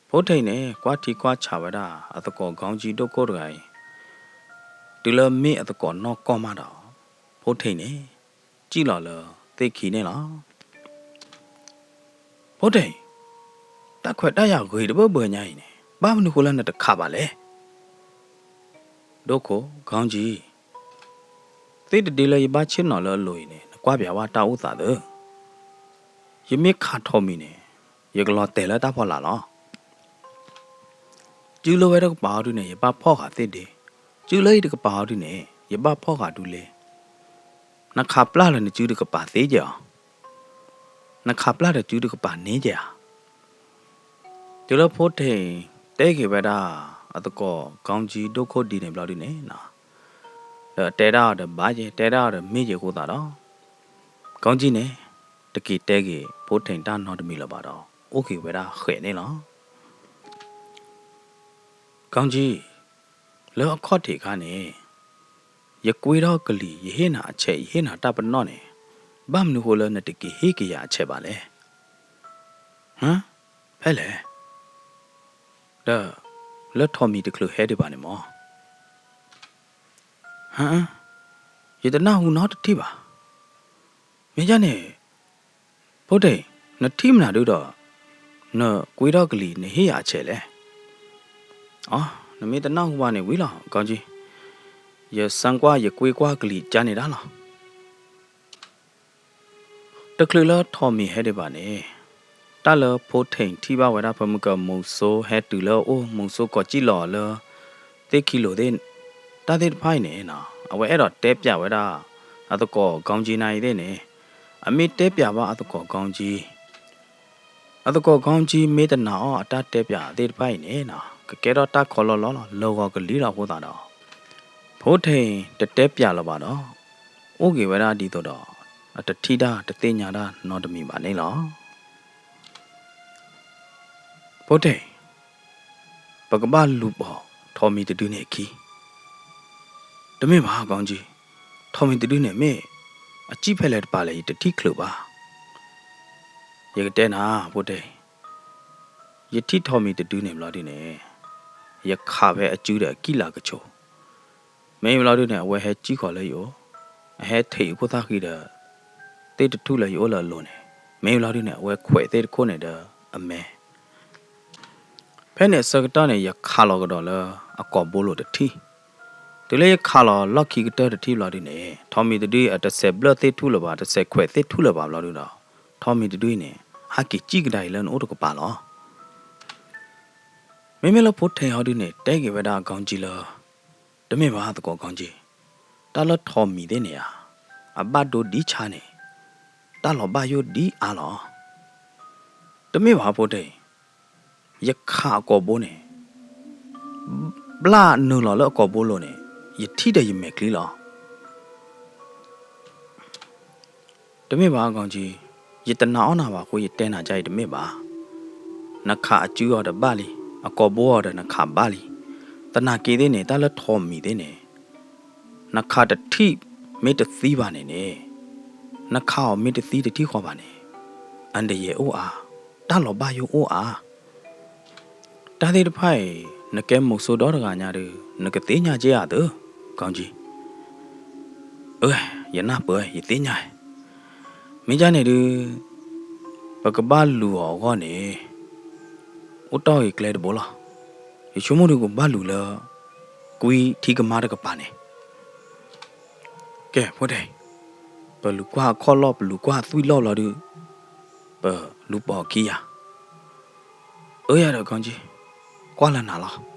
ဖိထံးန့ၣ် ကွၢ်ထံကွၢ်ဆးဝဲဒၣ် အသကိးကီကၠံဒိၣ်ခိၣ်တဂၤအံၤ တုၤလၢမ့ၢ်အသကိးနီၢ်ကီၢ်မးဒီး ဖိထံးန့ၣ် စံၣ်လီၤလၢသ့ၣ်ခံန့ၣ်လီၤ. ဖိထံး, တၢ်ခွဲးတၢ်ယာ်ဂ့ၤတဘၢဘၢညါအံၤန့ၣ် ဘၣ်မနုၤဃိလၢနတခးဘၣ်လဲၣ်. ဒိၣ်ခိၣ် ကီကၠံ, သ့ၣ်တဒ့လၢယဘၣ်ဆ့ၣ်နီၤလၢအလိၤအံၤန့ၣ် နကွၢ်ပျးဝဲတၢ်အိၣ်သးသၢ. ယမ့ၢ်ခးထိးမံၤန့ၣ် ယကလီၤတဲာ်လၢတၢ်ဖီလာ်လီၤ. စုလၢဝဲတကပၤအီၤဒုန့ၣ် ယဘၣ်ဖီၣ်ဃာ်သ့ၣ်ဒ့, စုလၢအံၤတကပၤအီၤဒုန့ၣ် ယဘၣ်ဖီၣ်ဃာ်ဒုလ့. နခးပျၢ်လၢနစုတကပၤသ့ကဲၤအီၤ, နခးပျၢ်ဒီးစုတကပၤန့ၣ်ကဲၤဧါ. တုၤလၢဖိထံးတဲက့ၤဝဲဒၣ် အသကိးကီကၠံဒိၣ်ခိၣ်ဒ်န့ၣ်ဘျီဒုန့ၣ် ဒီးတဲဒၣ်အီၤဒီးဘၣ်က့ၤ တဲဒၣ်အီၤဒီးမ့ၢ်က့ၤအဃိသတးဒီး ကီကၠံန့ၣ် တက့ၤတဲက့ၤဖိထံးတၢ်နီတမံၤလၢၤဘၣ်ဒီး အိၣ်က့ၤဝဲဒၣ်ဃဲးန့ၣ်လီၤ. ကီကၠံ, လၢအခီၣ်ထံးအခါန့ၣ် ယကွ့ထီၣ်ကလံၤ ယဟ့ၣ်နၤအဆဲး ယဟ့ၣ်နၤတၢ်ပနီၣ်န့ၣ် ဘၣ်မနုၤဃိလၢနတက့ၤဟ့ၣ်က့ၤယၤအဆဲးဘၣ်လဲၣ်. ဟါ ဖဲလဲၣ်, ဒီးလၢထိးမံၤတချုးဟဲဒံးဘၣ်န့ၣ်မ့ၢ်, ဟါ, ယတနၢ်ဟူနီတထံၣ်ဘၣ်. မ့ၢ်ဒ်န့ၣ်, ဖိထံး, နထံၣ်မနုၤဒုဒီး နကွ့ထီၣ်ကလံၤ နဟ့ၣ်ယၤအဆဲးလဲၣ်. အိ, နမ့ၢ်တနၢ်ဟူဘၣ်န့ၣ် ဝံၤလီၤ, ကီကၠံ, ယစၢကွၢ်ယကွ့ကွၢ်ကလံၤကန့ၣ်ဒၣ်လီၤ. တချုးလၢထိးမံၤဟဲဒံးဘၣ်န့ၣ်, တၢ်လၢဖိထံးထံၣ်ဘၣ်ဝဲဒၣ် ဖဲမုၢ်ကမူၤစိဟဲတုၤလၢအအိၣ်, မူၤစိကိးကၠံလီၤအီၤလၢသ့ၣ်ခံလိၤသ့ၣ်, တၢ်သ့ၣ်တဖၣ်အံၤန့ၣ်, အဝဲအဲၣ်ဒိးတဲပၠးဝဲဒၣ် အသကိးကီကၠံနၤအံၤသ့ၣ်န့ၣ်, အမ့ၢ်တဲပၠးဘၣ်အသကိးကီကၠံ အသကိးကီကၠံမ့ၢ်တနာ်အီၤအတၢ်တဲပၠးသ့ၣ်တဖၣ်အံၤန့ၣ်, ကကဲထီၣ်တၢ်ခီလီလီလီၤ, လၢဂီၤကလံၤလီၤအဃိသတးဒီး, ဖိထံးတတဲပၠးလၢၤဘၣ်ဒီး, အိၣ်က့ၤဝဲဒၣ်ဒ်သိးဒီး အတထံၣ်တၢ်တသ့ၣ်ညါတၢ်နီတမံၤဘၣ်န့ၣ်လီၤ. ဖိထံး, ပကဘၣ်လူၤပိာ်ထိးမံၤတဒုန့ၣ်အခံ. တမ့ၢ်ဘၣ်ကီကၠံ, ထိးမံၤတဒုန့ၣ်မ့ၢ် အစံၣ်ဖဲလဲၣ်တပၤလဲၣ် ယတထံၣ်ချုးဘၣ်. ယကတဲနၤ, ဖိထံး, ယထံၣ်ထိးမံၤတဒုန့ၣ်ဘျီဒုန့ၣ်, ယခးဖဲအစုဒီးအကံၣ်လၤကဆိ, မ့ၢ်ဘျီဒုန့ၣ် အဝဲဟဲစံၣ်ဃီၤလၢယအိၣ်, အဟဲထံးယခိၣ်သၣ်ဃံဒီး သ့ၣ်တထူၣ်လၢယအိၣ်လၢအလိၤန့ၣ်, မ့ၢ်ဘျီဒုန့ၣ် အဝဲခွဲးသ့ၣ်တခိၣ်န့ၣ်ဒီးအမဲ ဖဲန့ၣ်အဆၢကတီၢ်န့ၣ် ယခးလီၤကဒီးလၢအကိာ်ဘိလိၤတထံၣ်, တုၤလၢယခးလီၤလီၢ်ခံကတၢၢ်တထံၣ်ဘျီဒုန့ၣ်, ထိးမံၤတဒုအံၤအတစဲးဘျၢၣ်သ့ၣ်ထူၣ်လၢၤဘၣ်, တစဲးခွဲးသ့ၣ်ထူၣ်လၢၤဘၣ်ဘျီဒုဒီး, ထိးမံၤတဒုအံၤန့ၣ် ဟးက့ၤစံၣ်ကဒါအံၤလၢနအိၣ်တကပၤလီၤ. မ့မ့ၢ်လၢဖိထံးဟီဒုန့ၣ် တဲက့ၤဝဲဒၣ်ကီကၠံလၢ, တမ့ၢ်ဘၣ်သကိးကီကၠံ, တၢ်လၢထိးမံၤသ့ၣ်န့ၣ်ဧါ, အဘၣ်ဒိဒ်ဆါန့ၣ်, တၢ်လီၤဘၣ်ယိၣ်ဒ်အါလီၤ. တမ့ၢ်ဘၣ်ဖိထံး, ယခးအကိာ်ဘိန့ၣ်, ဘျၣ်နုာ်လီၤလၢအကိာ်ဘိလိၤန့ၣ်, ယထံၣ်ဒီးယမဲာ်ချံလီၤ. တမ့ၢ်ဘၣ်ကီကၠံ, ယတနာ်အီၣ်နၤဘၣ်အဃိ ယတဲနၤဒ်အံၤတမ့ၢ်ဘၣ်. နခးအစုအီၤဒီးဘၣ်လံ, အကိာ်ဘိအီၤဒီးနခးဘၣ်လံ. သနာ်က့သ့ၣ်န့ၣ် တၢ်လၢထိးမံၤသ့ၣ်န့ၣ်, နခးတထံၣ်မ့ၢ်တသံဘၣ်န့ၣ်န့ၣ်, နခးအီၤမ့ၢ်တသံတထံၣ်ဃီဘၣ်န့ၣ်, အန္တရာယ်အိၣ်အါ, တၢ်လီၤဘၣ်ယိၣ်အိၣ်အါ. တၢ်သ့ၣ်တဖၣ်အံၤ နကဲမုဆိုးဒီတဂၤညါဒီး နကသ့ၣ်ညါက့ၤဧါသၢ, ကီကၠံ. အၢ, ယနၢ်ပၢၢ်, ယသ့ၣ်ညါ. မ့ၢ်ဒ်န့ၣ်ဒုး ပကဘၣ်လူၤအီၤအဂီၢ်န့ၣ် အိၣ်တ့ၢ်ဂ့ၤကျဲတဘိလီၤ. ယဆိကမိၣ်ဒုးကဘၣ်လူၤလၢ ကွံထံကမါတကပၤန့ၣ်. ကဲ, ဖိဒဲး, ပလူၤကွၢ်အခီၣ်လီၢ် ပလူၤကွၢ်အသွံၣ်လီၢ်ဘျီဒုး ပလူၤပိာ်ခံယၤ. အၢယၤဒီး ကီကၠံ, ကွၢ်လၢနၤလီၤ.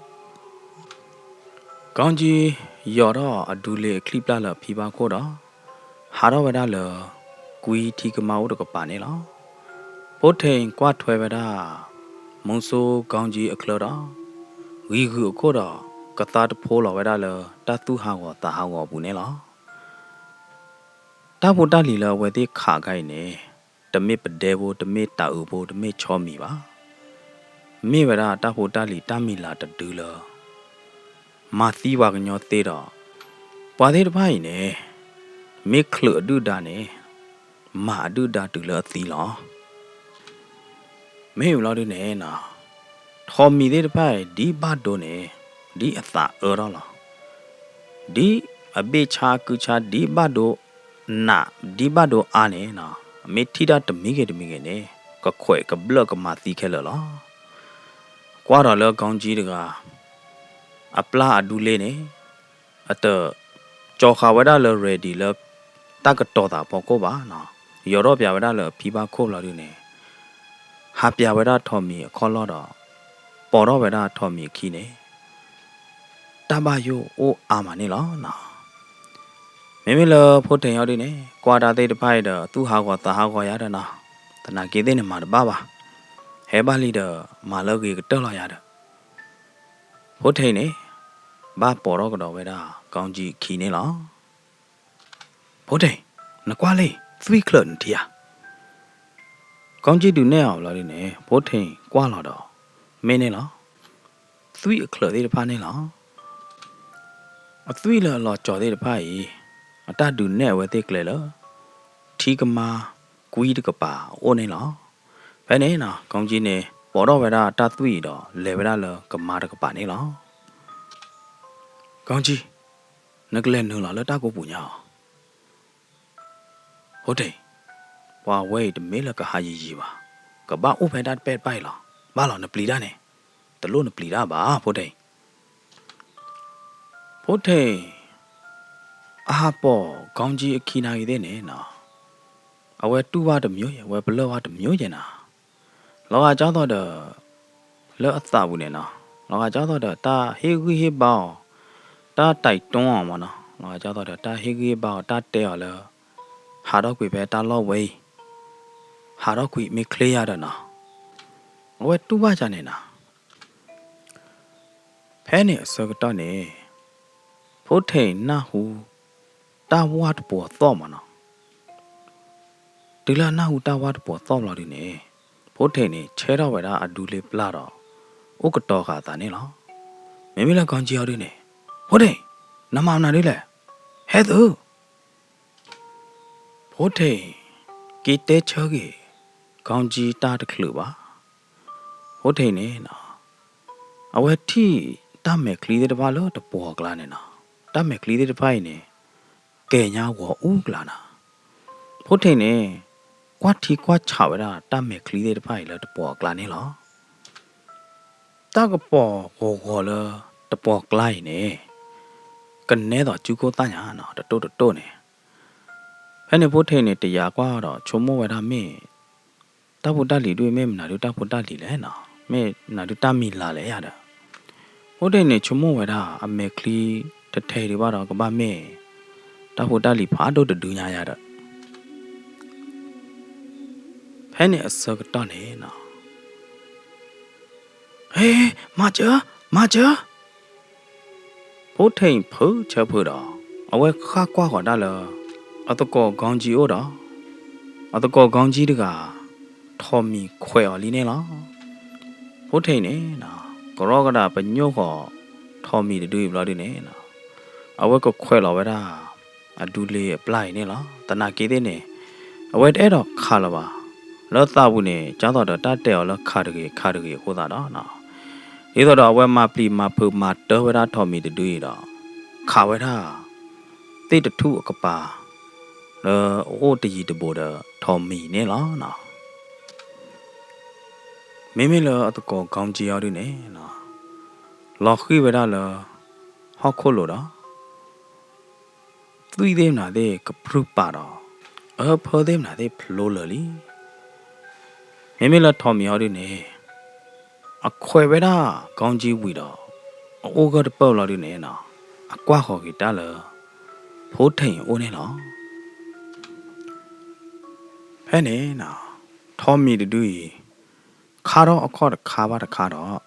ကီကၠံ ယီၤထီၣ်အဒူလ့အချံပျၢ်လၢအဖံဘၣ်ခိၣ်ဒီး ဟးထီၣ်ဝဲဒၣ်လၢ ကွံထံကမါအိၣ်တကပၤန့ၣ်လီၤ. ဖိထံးကွၢ်ထွဲဝဲဒၣ် မူစိကီကၠံအချၢဒီး ဂံၤဂုာ်အခိၣ်ဒီး ကသါတဖိလီၤဝဲဒၣ်လၢ တၢ်သူၣ်ဟးဂီၤသးဟးဂီၤအပူၤန့ၣ်လီၤ. တၢ်ဖိတၢ်လံၤလၢအဝဲသ့ၣ်ခးခါအံၤန့ၣ် တမ့ၢ်ပဒဲဖိ, တမ့ၢ်တၤအုးဖိ, တမ့ၢ်ဆီမံၤဘၣ်. မ့ၢ်ဝဲဒၣ်တၢ်ဖိတၢ်လံၤတၢ်မံၤလၤတဒုလၢ မၤသံပှၤကညီသ့ဒီး ပှၤသ့ၣ်တဖၣ်အံၤန့ၣ် မ့ၢ်ချုးအဒုၣ်ဒါန့ၣ် မၤအဒုၣ်ဒါတုၤလၢအသံလီၤ. မ့ၢ်ဘျီဒုန့ၣ် ထိးမံၤသ့ၣ်တဖၣ်အံၤ ဒ်ဘၣ်ဒိန့ၣ် ဒ်အသးအၢထီၣ်လီၤ. ဒ်အဘ့ၣ်ဆါအကုဆါ ဒ်ဘၣ်ဒိနး ဒ်ဘၣ်ဒိအါန့ၣ် မ့ၢ်ထံၣ်တၢ်တမံၤဂ့ၤတမံၤဂ့ၤန့ၣ် ကခွဲးကဘျၢၣ်ကမၤသံခဲလၢာ်လီၤ. ကွၢ်ဒီးလၢကီကၠံတဂၤ အပျၢ်အဒူလ့န့ၣ် အတ ကၠီၤဃာ်ဝဲဒၣ်လၢ ready လၢ တၢ်ကတီၤသးဖီခိၣ်ဘၣ်နီၤ, ယီၤထီၣ်ပၠးဝဲဒၣ်လၢအဖံဘၣ်ခိၣ်ဘျီဒုန့ၣ် ဟးပၠးဝဲဒၣ်ထိးမံၤအခီၣ်လီၢ်ဒီး ပိာ်ထီၣ်ဝဲဒၣ်ထိးမံၤအခံန့ၣ် တၢ်ဘၣ်ယိၣ်အိၣ်အါမးန့ၣ်လီၤနီၤ. မ့မ့ၢ်လၢဖိထံးအံၤဒုန့ၣ် ကွၢ်တၢ်သ့ၣ်တဖၣ်အံၤဒီး သူၣ်ဟးဂီၤသးဟးဂီၤယၤဒီးနီၤ, သနာ်က့သ့ၣ်န့ၣ်မၤတဘၣ်ဘၣ်, ဟဲဘၣ်လံဒီး မၤလၢအဂ့ၤကတၢၢ်လီၤယၤဒီး ဖိထံးန့ၣ် ဘၣ်ပိာ်ထီၣ်ကဒီးဝဲဒၣ် ကီကၠံအခံန့ၣ်လီၤ. ဖိထံး, နကွၢ်လံ, သွံၣ်ချၢးနထံၣ်ဧါ. ကီကၠံဒုးနဲၣ်အီၤဘျီဒုန့ၣ် ဖိထံးကွၢ်လီၤဒီး မ့ၢ်န့ၣ်လီၤ. သွံၣ်အချၢးသ့ၣ်တဖၣ်န့ၣ်လီၤ. အသွံၣ်လၢအလီၤကၠီၤသ့ၣ်တဖၣ်အံၤ အတၢ်ဒုးနဲၣ်အဝဲသ့ၣ်ကျဲလၢ ထံကမါကွံတကပၤအအိၣ်န့ၣ်လီၤ. ဖဲန့ၣ်နီၤ ကီကၠံန့ၣ် ပိာ်ထီၣ်ဝဲဒၣ်တၢ်သွံၣ်အံၤဒီး လဲၤဝဲဒၣ်လၢကမါတကပၤန့ၣ်လီၤ. ကီကၠံ, နကလဲၤနုာ်လီၤလၢတၢ်ကိးပူၤညါအီၤ. ဖိထံၣ်, ပှၤဝဲအံၤတမ့ၢ်လၢကဟးယံၤယံၤဘၣ်, ကဘၣ်အိၣ်ဖဲတၢ်တပဲာ်တပၢ်အံၤလီၤ. ဘၣ်လီၤ နပျံၤတၢ်န့ၣ်, တလိၣ်နပျံၤတၢ်ဘၣ် ဖိထံၣ်. ဖိထံၣ် အဟးပိာ်ကီကၠံအခံနၤဂ့ၤသ့ၣ်န့ၣ်နီၤ, အဝဲတူၢ်ဘၣ်တမံၤ, အဝဲပလၢၢ်ဘၣ်တမံၤယဲနၤ. လီၤဂာ်ကၠီသီဒီး လၢအသးပူၤန့ၣ်နီၤ, လီၤဂာ်ကၠီသီဒီးတၢ်ဟ့ၣ်ဂံၢ်ဟ့ၣ်ဘါအီၤ, တၢ်တဲတံအီၤမ့ၢ်နီၤ, လီၤဂာ်ကၠီသီဒီးတၢ်ဟ့ၣ်ဂံၢ်ဟ့ၣ်ဘါအီၤ, တၢ်တဲအီၤလၢ ဟးထီၣ်ကွံာ်ဖဲတၢ်လီၢ်ဝဲအံၤ, ဟးထီၣ်ကွံာ်မ့ၢ်ချ့ယၤဒီးနီၤ, အဝဲတူၢ်ဘၣ်ကန့ၣ်နီၤ. ဖဲန့ၣ်အဆၢကတီၢ်န့ၣ် ဖိထံၣ်နၢ်ဟူ တၢ်ဝၢ်တပှီၤသီၣ်မးနီၤ. တုၤလၢအနၢ်ဟူတၢ်ဝၢ်တပှီၤသီၣ်ဘျီဒုန့ၣ်, ဖိထံၣ်န့ၣ် ဆဲထီၣ်ဝဲဒၣ်အဒူလ့ပျၢ်ဒီး အိၣ်ကတီၤဃာ်အသးန့ၣ်လီၤ. မ့မ့ၢ်လၢကီကၠံအီၤဒုန့ၣ်, ဖိထံၣ်, နမၤမနုၤဒ်လဲၣ်, ဟဲသု ဖိထံၣ် က့ၤတဲဆၢက့ၤ ကီကၠံတၢ်တချုးဘၣ်. ဖိထံၣ်န့ၣ် အဝဲထံၣ်တၢ်မဲာ်ချံသ့ၣ်တဖၣ်လၢတပှီၤအကျါန့ၣ်နီၤ, တၢ်မဲာ်ချံသ့ၣ်တဖၣ်အံၤန့ၣ် ကဲၤညါဂီၤအူကျါနီၤ. ဖိထံၣ်န့ၣ် ကွၢ်ထံကွၢ်ဆးဝဲဒၣ်တၢ်မဲာ်ချံသ့ၣ်တဖၣ်အံၤလၢတပှီၤအကျါန့ၣ်လီၤ. တၢ်ကပီၤဂီၤဂီၤလၢတပှီၤကျါအံၤန့ၣ် ကနဲသိးစုခိၣ်သၣ်ညါနီၤ, တတိၢ်တတိၢ်န့ၣ်. ဖဲန့ၣ်ဖိထံၣ်န့ၣ် တယာ်ကွၢ်ဒီး ဆိကမိၣ်ဝဲဒၣ်မ့ၢ် တၢ်ဖိတၢ်လံၤဒု မ့ၢ်မနုၤဒုတၢ်ဖိတၢ်လံၤလဲၣ်နီၤ, မ့ၢ်မနုၤဒုတၢ်မံၤလၤလဲၣ်ယၤဒီး, ဖိထံၣ်န့ၣ် ဆိကမိၣ်ဝဲဒၣ် အမဲာ်ချံတထဲဒံးဘၣ်ဒီး ကဘၣ်မ့ၢ် တၢ်ဖိတၢ်လံၤဖးဒိၣ်တဒုညါယၤဒီး ဖဲန့ၣ်အဆၢကတီၢ်န့ၣ်နီၤ, ဟ့, မၤစၢၤ, မၤစၢၤ, ဖိထံၣ်ဖုးဆၢဖုးဒီး အဝဲဃၣ်ကွၢ်ဃီၤတၢ်လၢ အသကိးကီကၠံအိၣ်ဒီး အသကိးကီကၠံတဂၤ ထိးမံၤခွဲးအီၤလံန့ၣ်လီၤ. ဖိထံၣ်န့ၣ် ကရီကဒးပညိၣ်ဃီၤ ထိးမံၤတဒုအံၤဘျီဒုန့ၣ် အဝဲကခွဲးလီၤဝဲဒၣ် အဒူလ့အပျၢ်အံၤန့ၣ်လီၤ. သနာ်က့သ့ၣ်န့ၣ် အဝဲတအဲၣ်ဒိးခးလၢၤဘၣ်. လၢသးပူၤန့ၣ် ကၠီသီၣ်ဒီးတၢ်တဲအီၤလၢခးတဂ့ၤ ခးတဂ့ၤအဃိသတးဒီး ဒ်သိးဒီးအဝဲမၤပျံၤမၤဖုးမၤတၢ်ဝဲဒၣ်ထိးမံၤတဒုအံၤဒီး ခးဝဲဒၣ် သ့ၣ်တထူၣ်အကပၤ လၢအအိၣ်တယံၤတဘူးဒီးထိးမံၤန့ၣ်လီၤ. မ့မ့ၢ်လၢအသကိးကီကၠံအီၤဒုန့ၣ် လီၤဃံၤဝဲဒၣ်လၢ ဟီၣ်ခိၣ်လိၤဒီး သွံၣ်သ့ၣ်မနုၤသ့ၣ်ကပြုၢ်ပာ်ဒီး အၢဖၢသ့ၣ်မနုၤသ့ၣ်ဖျိလၢာ်လံ. မ့မ့ၢ်လၢထိးမံၤအီၤဒုန့ၣ် အခွဲးဝဲဒၣ်ကီကၠံဝံၤဒီး အအိၣ်ဂၢၢ်တပၢၢ်လီၤဒုန့ၣ် အကွၢ်ဃီၤက့ၤတၢ်လၢ ဖိထံၣ်အအိၣ်န့ၣ်လီၤ. ဖဲန့ၣ် ထိးမံၤတဒုအံၤ ခါထီၣ်အခီၣ်တခါဘၣ်တခါဒီး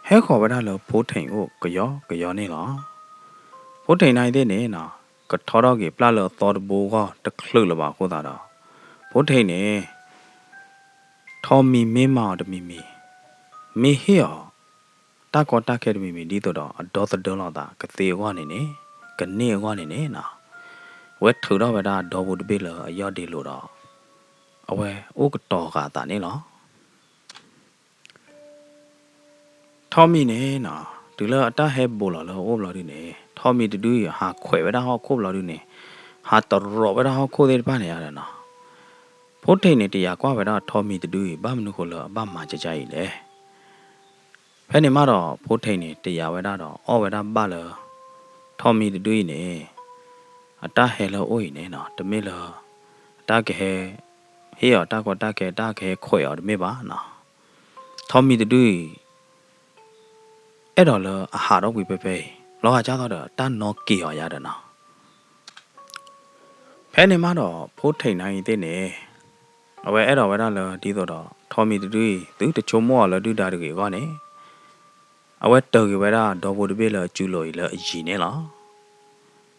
ဟဲဃီၤဝဲဒၣ်လၢဖိထံၣ်အအိၣ်ကယီကယီန့ၣ်လီၤ. ဖိထံၣ်နၤအံၤသ့ၣ်န့ၣ် ကထီထီၣ်က့ၤပျၢ်လၢအသီတဘိအဂီၢ်တချုးလၢၤဘၣ်အဃိသတးဒီး ဖိထံၣ်န့ၣ် ထိးမံၤမ့ၢ်မၤအီၤတမံၤမံၤ, မ့ၢ်ဟ့ၣ်အီၤ တၢ်ကီတၢ်ခဲတမံၤမံၤ ဒ်သိးဒီးအဒီသဒၢလိာ်သးကသ့အဂီၢ်န့ၣ်န့ၣ်, ကန့ၢ်အဂီၢ်န့ၣ်န့ၣ်, အဝဲထုးထီၣ်ဝဲဒၣ်ဒီဘိတဘ့ၣ်လၢအယီၢ်ဒ့လိၤဒီး အဝဲအိၣ်ကတီၤဃာ်အသးန့ၣ်လီၤ. ထိးမံၤန့ၣ် တုၤလၢအတၢ်ဟဲဘူးလီၤလၢအအိၣ်ဘျီဒုန့ၣ် ထိးမံၤတဒုအံၤ ဟးခွဲးဝဲဒၣ်ဟီၣ်ခိၣ်ဘျီဒုန့ၣ်, ဟးတရီးဝဲဒၣ်ဟီၣ်ခိၣ်သ့ၣ်တဖၣ်န့ၣ်ယါဒီးနီၤ, ဖိထံၣ်န့ၣ် တယာ်ကွၢ်ဝဲဒၣ်ထိးမံၤတဒုအံၤ ဘၣ်မနုၤဃိလၢအဘၣ်မၤကကအံၤလဲၣ်. ဖဲန့ၣ်မးဒီး ဖိထံၣ်န့ၣ် တယာ်ဝဲဒၣ်ဒီး အီၣ်ဝဲဒၣ်ဘၣ်လၢ ထိးမံၤတဒုအံၤန့ၣ် အတၢ်ဟဲလၢအအိၣ်အံၤန့ၣ်နီၤ တမ့ၢ်လၢ တၢ်ကဟဲ ဟ့ၣ်အီၤတၢ်ကီတၢ်ခဲ တၢ်ကဟဲခွဲးအီၤတမ့ၢ်ဘၣ်နီၤ. ထိးမံၤတဒုအံၤ အဲၣ်ဒိးလၢအဟးထီၣ်ကွံာ်ဖဲဖဲအံၤ လီၤဂာ်ကၢ်သိးဒီး တၢ်နီၣ်က့ၤအီၤယါဒီးနီၤ. ဖဲန့ၣ်မးဒီး ဖိထံၣ်နၤအံၤသ့ၣ်န့ၣ် အဝဲအဲၣ်ဒိးဝဲဒၣ်လၢဒ်သိးဒီး ထိးမံၤတဒုအံၤ သုတဆိကမိၣ်အီၤလၢဒုၣ်ဒါတဂ့ၤအဂီၢ်န့ၣ် အဝဲတၢၤက့ၤဝဲဒၣ်ဒီဘိတဘ့ၣ်လၢအစုလိၤအံၤလၢအယံၤန့ၣ်လီၤ.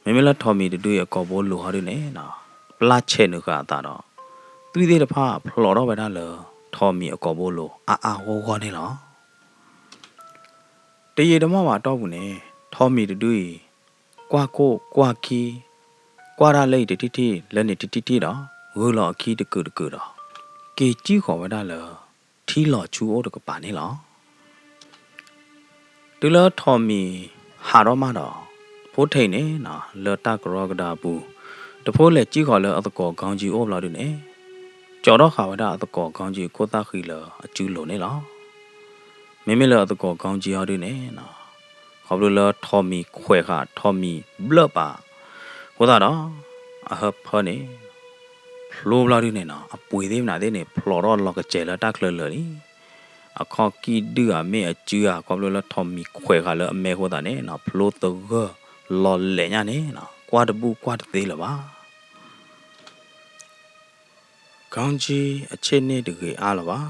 မ့မ့ၢ်လၢထိးမံၤတဒုအံၤအကိာ်ဘိလိၤဟီဒုန့ၣ်နီၤ ပျၢ်ဆဲးနုာ်ဃာ်အသးဒီး သွံၣ်သ့ၣ်တဖၣ်ဖျိးထီၣ်ဝဲဒၣ်လၢ ထိးမံၤအကိာ်ဘိလိၤအါအါဂီၢ်ဂီၢ်န့ၣ်လီၤ. တယံာ်တမီၢ်ဘၣ်အတီၢ်ပူၤန့ၣ် ထိးမံၤတဒုအံၤ ကွၢ်ခိၣ်ကွၢ်ခံ ကွၢ်တၢ်လၢအံၤတထံၣ်ထံၣ် လၢန့ၣ်တထံၣ်ထံၣ်ဒီး ဂုာ်လီၤအခံတကုာ်တကုာ်ဒီး က့ၤစံၣ်ဃီၤဝဲဒၣ်လၢ ထံလီၤဆူအိၣ်တကပၤန့ၣ်လီၤ. တုၤလၢထိးမံၤဟးထီၣ်မးဒီး ဖိထံးန့ၣ်နီၤ လၢတၢ်ကရီကဒါအပူၤ တဖိလဲၤစံၣ်ဃီၤလၢအသကိး ခေါင်းကြီး အိၣ်ဘျီဒုန့ၣ် ကၠီထီၣ်ဃာ်ဝဲဒၣ်အသကိး ခေါင်းကြီး ခိၣ်သၣ်ဃံလၢအစုလိၤန့ၣ်လီၤ. မ့မ့ၢ်လၢအသကိး ခေါင်းကြီး ဟီဒုန့ၣ်နီၤ ခီဖျိလၢထိးမံၤခွဲးဃာ် ထိးမံၤဘျၢၣ်ပာ်အဃိသတးဒီး အဟၢဖၢန့ၣ် ဖျိဘျီဒုန့ၣ်နီၤ အပှ့ၤသ့ၣ်မနုၤသ့ၣ်န့ၣ် ဖျိးထီၣ်လီၤကစဲၤလၢတၢ်ချၢလၢာ်လံ. အခီၣ်ကံၢ်ဒုၣ်ဧါ မ့ၢ်အစုဧါ ခီဖျိလၢထိးမံၤခွဲးဃာ်လၢအမဲအဃိသတးန့ၣ်နီၤ ဖျိသဂၢၢ်လီၤလဲာ်ညါန့ၣ်နီၤ ကွၢ်တဘူၣ်ကွၢ်တသ့လၢၤဘၣ်. ခေါင်းကြီး အဆ့ၣ်န့ၣ်တဂ့ၤအါလၢၤဘၣ်.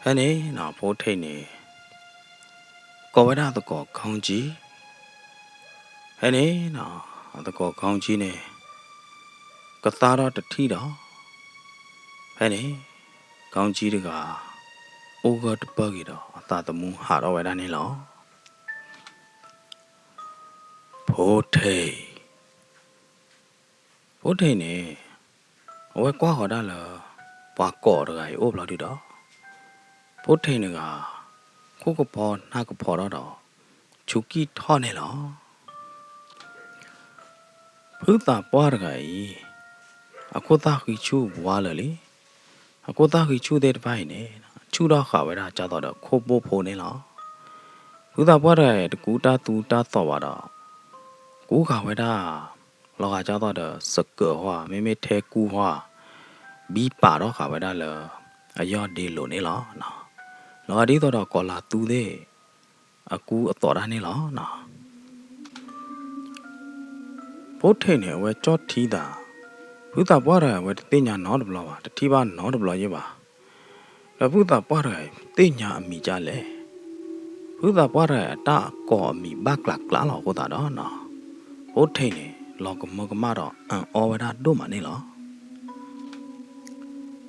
ဖဲန့ၣ်နီၤ ဖိထံးန့ၣ် ကိးဝဲဒၣ်အသကိး ခေါင်းကြီး. ဖဲန့ၣ်နီၤ အသကိး ခေါင်းကြီး န့ၣ် ကသါထီၣ်တထံၣ်ဒီး ဖဲန့ၣ် ခေါင်းကြီး တဂၤ အိၣ်ဂၢၢ်တပၢၢ်က့ၤဒီး အသးသမူဟးထီၣ်ဝဲဒၣ်န့ၣ်လီၤ. ဖိထံး ဖိထံးန့ၣ် အဝဲကွၢ်ဃီၤဒၣ်လၢ ပှၤကိးတဂၤအံၤအိၣ်ဘျီဒုဒီး ဖိထံးတဂၤ ခိၣ်ကပီၤနၢ်ကပီၤထီၣ်ဒီး ဆူးကံၢ်ထီၣ်န့ၣ်လီၤ. ဖုသးပှၢ်တဂၤအံၤ အခိၣ်သၣ်ဃံဆူၣ်ဝါလၢာ်လံ. အခိၣ်သၣ်ဃံဆူၣ်သ့ၣ်တဖၣ်အံၤန့ၣ် ဆူၣ်ထီၣ်ဃာ်ဝဲဒၣ်ကၢ်သိးဒီးခိၣ်ဘိၣ်ဖိန့ၣ်လီၤ. ဖုသးပှၢ်တဂၤအံၤ တကူတၢ်သူတၢ်သီၣ်ဘၣ်ဒီး ကူဃာ်ဝဲဒၣ် လီၤဂာ်ကၢ်သိးဒီးစကၢးဟီဧါ မ့မ့ၢ်ထဲကူဟီဧါ ဘံပာ်ထီၣ်ဃာ်ဝဲဒၣ်လၢ အယီၢ်ဒ့လိၤန့ၣ်လီၤ. လီၤဂာ်ဒ်သိးဒီးကီၤလၤသူသ့ၣ် အကူအသိးတၢ်န့ၣ်လီၤ. ဖိထံးန့ၣ် အဝဲကၠီၣ်ထံသး ဖုသးပှၢ်တဂၤအံၤ အဝဲတသ့ၣ်ညါနီတဘျီဘၣ် တထံၣ်ဘၣ်နီတဘျီယဲၢ်ဘၣ်. ဒီးဖုသးပှၢ်တဂၤအံၤ သ့ၣ်ညါအမံၤဒ်လဲၣ်. ဖုသးပှၢ်တဂၤအံၤ အတၢ်ကိးအမံၤဘၣ်ကျးကျးလီၤအဃိသတးဒီးနီၤ ဖိထံးန့ၣ် လီၤကမၢကမၣ်ဒီး အၣ်အီဝဲဒၣ်ဒိၣ်မးန့ၣ်လီၤ.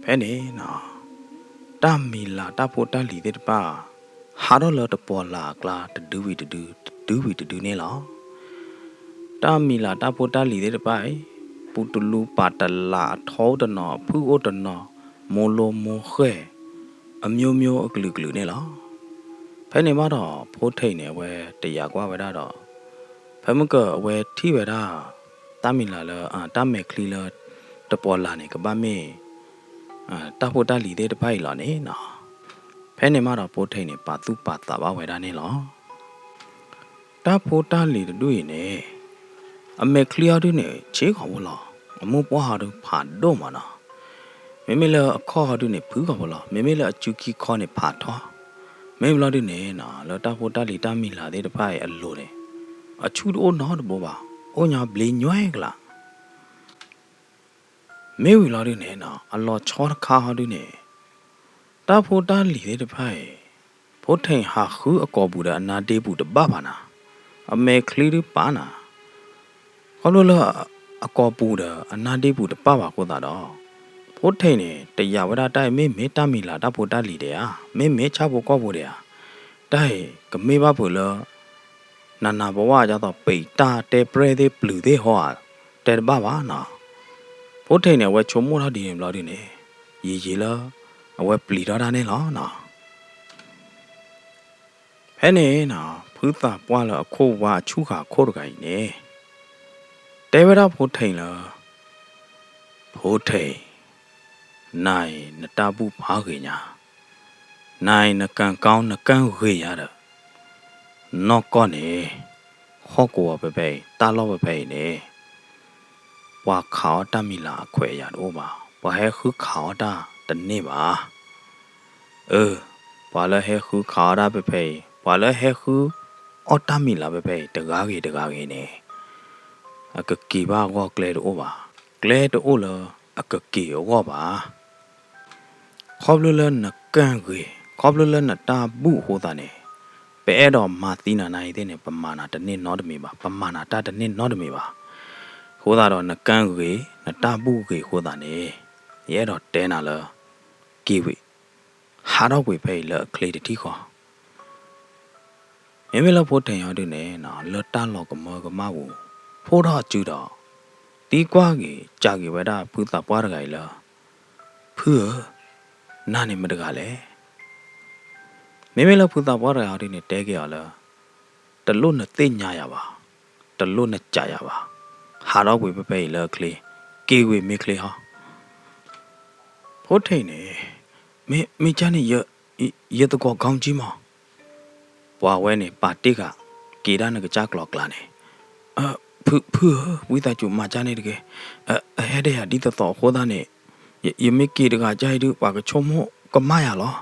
ဖဲန့ၣ်နီၤ တၢ်မံၤလၤတၢ်ဖိတၢ်လံၤသ့ၣ်တဖၣ် ဟးထီၣ်လၢတပီၤလၢ်အကျါ တဒုဝံၤတဒု တဒုဝံၤတဒုန့ၣ်လီၤ. တၢ်မံၤလၤတၢ်ဖိတၢ်လံၤသ့ၣ်တဖၣ်အံၤ ပူတလူပာ်တလး အထီအိၣ်တနီၤ အဖုၣ်အိၣ်တနီၤ မိၢ်လိမိၢ်ဃဲၢ် အမျိုးမျိုးအကလုာ်ကလုာ်န့ၣ်လီၤ. ဖဲန့ၣ်ဘၣ်ဒီး ဖိထံးန့ၣ် အဝဲတယာ်ကွၢ်ဝဲဒၣ်ဒီး ဖဲမုၢ်ကၢၢ်အဝဲထံၣ်ဝဲဒၣ် တၢ်မံၤလၤလၢ တၢ်မဲာ်ချံလၢ တပီၤလၢ်န့ၣ် ကဘၣ်မ့ၢ် တၢ်ဖိတၢ်လံၤသ့ၣ်တဖၣ်အံၤလီၤန့ၣ်နီၤ. ဖဲန့ၣ်မးဒီး ဖိထံးန့ၣ် ပာ်သူၣ်ပာ်သးဘၣ်ဝဲဒၣ်န့ၣ်လီၤ. တၢ်ဖိတၢ်လံၤတဒူၣ်အံၤန့ၣ် အမဲာ်ချံဟီဒုန့ၣ် ဆ့ကီးဖိလီၤ. အမိၢ်ပှၢ်ဟီဒုဖးဒိၣ်မးနီၤ. မ့မ့ၢ်လၢအခီၣ်ဟီဒုန့ၣ် ဖုၣ်ကီးဖိလီၤ. မ့မ့ၢ်လၢအစုခံခီန့ၣ် ဖးထီ. မ့ၢ်ဘျီဒုန့ၣ်နီၤ လၢတၢ်ဖိတၢ်လံၤတၢ်မံၤလၤသ့ၣ်တဖၣ်အံၤအလိၤန့ၣ် အဆူၣ်တအိၣ်နီတဘိဘၣ်. အိၣ်ညါဘျ့ညွဲကလး မ့ၢ်ဝံၤလီၤဒုန့ၣ်နီၤ အလီၤဆီတခါဟီဒုန့ၣ် တၢ်ဖိတၢ်လံၤသ့ၣ်တဖၣ်အံၤ ဖိထံးဟးဃုအကိာ်ပူၤဒီးအနါဒ့ပူၤတဘၣ်ဘၣ်နီၤ. အမဲာ်ချံဒုပာ်နီၤ. ခီဖျိလၢအကိာ်ပူၤဒီးအနါဒ့ပူၤတပာ်ဘၣ်အဃိသတးဒီး ဖိထံးန့ၣ် တယာ်ဝဲဒၣ်တၢ်အံၤ မ့မ့ၢ်တၢ်မံၤလၤတၢ်ဖိတၢ်လံၤဒဲးဧါ, မ့မ့ၢ်ဆၣ်ဖိကီၢ်ဖိဒဲးဧါ, တၢ်အံၤကမ့ၢ်ဘၣ်ဖုးလၢ နးနးပဝဲဒ်သိး ပံးတၢ်တဲပြဲၢ်သ့ၣ်ပျုၤသ့ၣ်ဟီဧါ, တဲတဘၣ်ဘၣ်နီၤ. ဖိထံးန့ၣ် အဝဲဆိကမိၣ်ထီၣ်ဒ်န့ၣ်ဘျီဒုန့ၣ် ယံာ်ယံာ်လၢ အဝဲပျံၤထီၣ်တၢ်န့ၣ်လီၤနီၤ. ဖဲန့ၣ်နီၤ ဖုသးပှၢ်လၢအခိၣ်ဝါအဆူၣ်ဃာ်ခိၣ်တဂၤအံၤန့ၣ် တဲဝဲဒၣ်ဖိထံးလၢ ဖိထံး, နၤအံၤနတၢ်ဘူၣ်ဖးဂ့ၤညါ, နၤအံၤနကၣ်ကီနကၣ်ဂ့ၤညါဒီး နီၢ်ကီၢ်န့ၣ် ဟီၣ်ကဝီၤဖဲဖဲအံၤ တၢ်လီၢ်ဖဲဖဲအံၤန့ၣ် ပှၤခးအီၣ်တၢ်မံၤလၤအခွဲးအယာ်တအိၣ်ဘၣ်, ပှၤဟဲဃုခးအီၣ်တၢ်တန့ၢ်ဘၣ်. အၢ, ပှၤလၢဟဲဃုခးအီၣ်တၢ်ဖဲဖဲအံၤ, ပှၤလၢဟဲဃုအီၣ်တၢ်မံၤလၤဖဲဖဲအံၤ တဂၤဂ့ၤတဂၤဂ့ၤန့ၣ် အကက့ၤဘၣ်အဂီၢ်ကျဲတအိၣ်ဘၣ်, ကျဲတအိၣ်လၢအကက့ၤအဂီၢ်ဘၣ်. ခီဖျိလၢနကၣ်ဂ့ၤ, ခီဖျိလၢနတၢ်ဘူၣ်အဃိသတးန့ၣ် ပအဲၣ်ဒိးမၤသံနၤနၤအံၤသ့ၣ်န့ၣ် ပမၤနၤတန့ၢ်နီတမံၤဘၣ်, ပမၤနၤတၢ်တန့ၢ်နီတမံၤဘၣ်. အဃိသတးဒီးနကၣ်ဂ့ၤ, နတၢ်ဘူၣ်ဂ့ၤအဃိသတးန့ၣ် ယအဲၣ်ဒိးတဲနၤလၢ က့ၤဝံၤ, ဟးထီၣ်ကွံာ်ဖဲအံၤလၢအချ့တထံၣ်ဃီ မ့မ့ၢ်လၢဖိထံးအံၤဒုန့ၣ် လၢတၢ်လီၤကမၢကမၣ်ပူၤ ဖှိၣ်ထီၣ်အစုဒီး သံကွၢ်က့ၤ စံးက့ၤဝဲဒၣ်ဖုသးပှၢ်တဂၤအံၤလၢ ဖုဧၢ, နၤန့ၣ်မတဂၤလဲၣ်. မ့မ့ၢ်လၢဖုသးပှၢ်တဂၤအံၤဒုန့ၣ် တဲက့ၤအီၤလၢ တလိၣ်နသ့ၣ်ညါယၤဘၣ်, တလိၣ်နစံးယၤဘၣ်, ဟးထီၣ်ကွံာ်ဖဲဖဲအံၤလၢအချ့, က့ၤကွံာ်မ့ၢ်ချ့ဟီ. ဖိထံးန့ၣ်, မ့ၢ်, မ့ၢ်ကၢ်န့ၣ် ယ, ယသကိး ခေါင်းကြီး မး. ပှၤဝဲန့ၣ် ပာ်တ့ၢ်ဃာ်က့ၤဒၣ်နကစၢ်ကျိၤကျါန့ၣ်, ဖု, ဖုဧၢ, ဝံသးစူၤမၤကၢ်န့ၣ်တဂ့ၤ, အဟဲဒီးယၤဒ်သိးသိးအဃိသတးန့ၣ်, ယမ့ၢ်က့ၤတဂၤကၢ်အံၤဒု ပှၤကဆိကမိၣ်ကမၣ်ယၤလီၤ.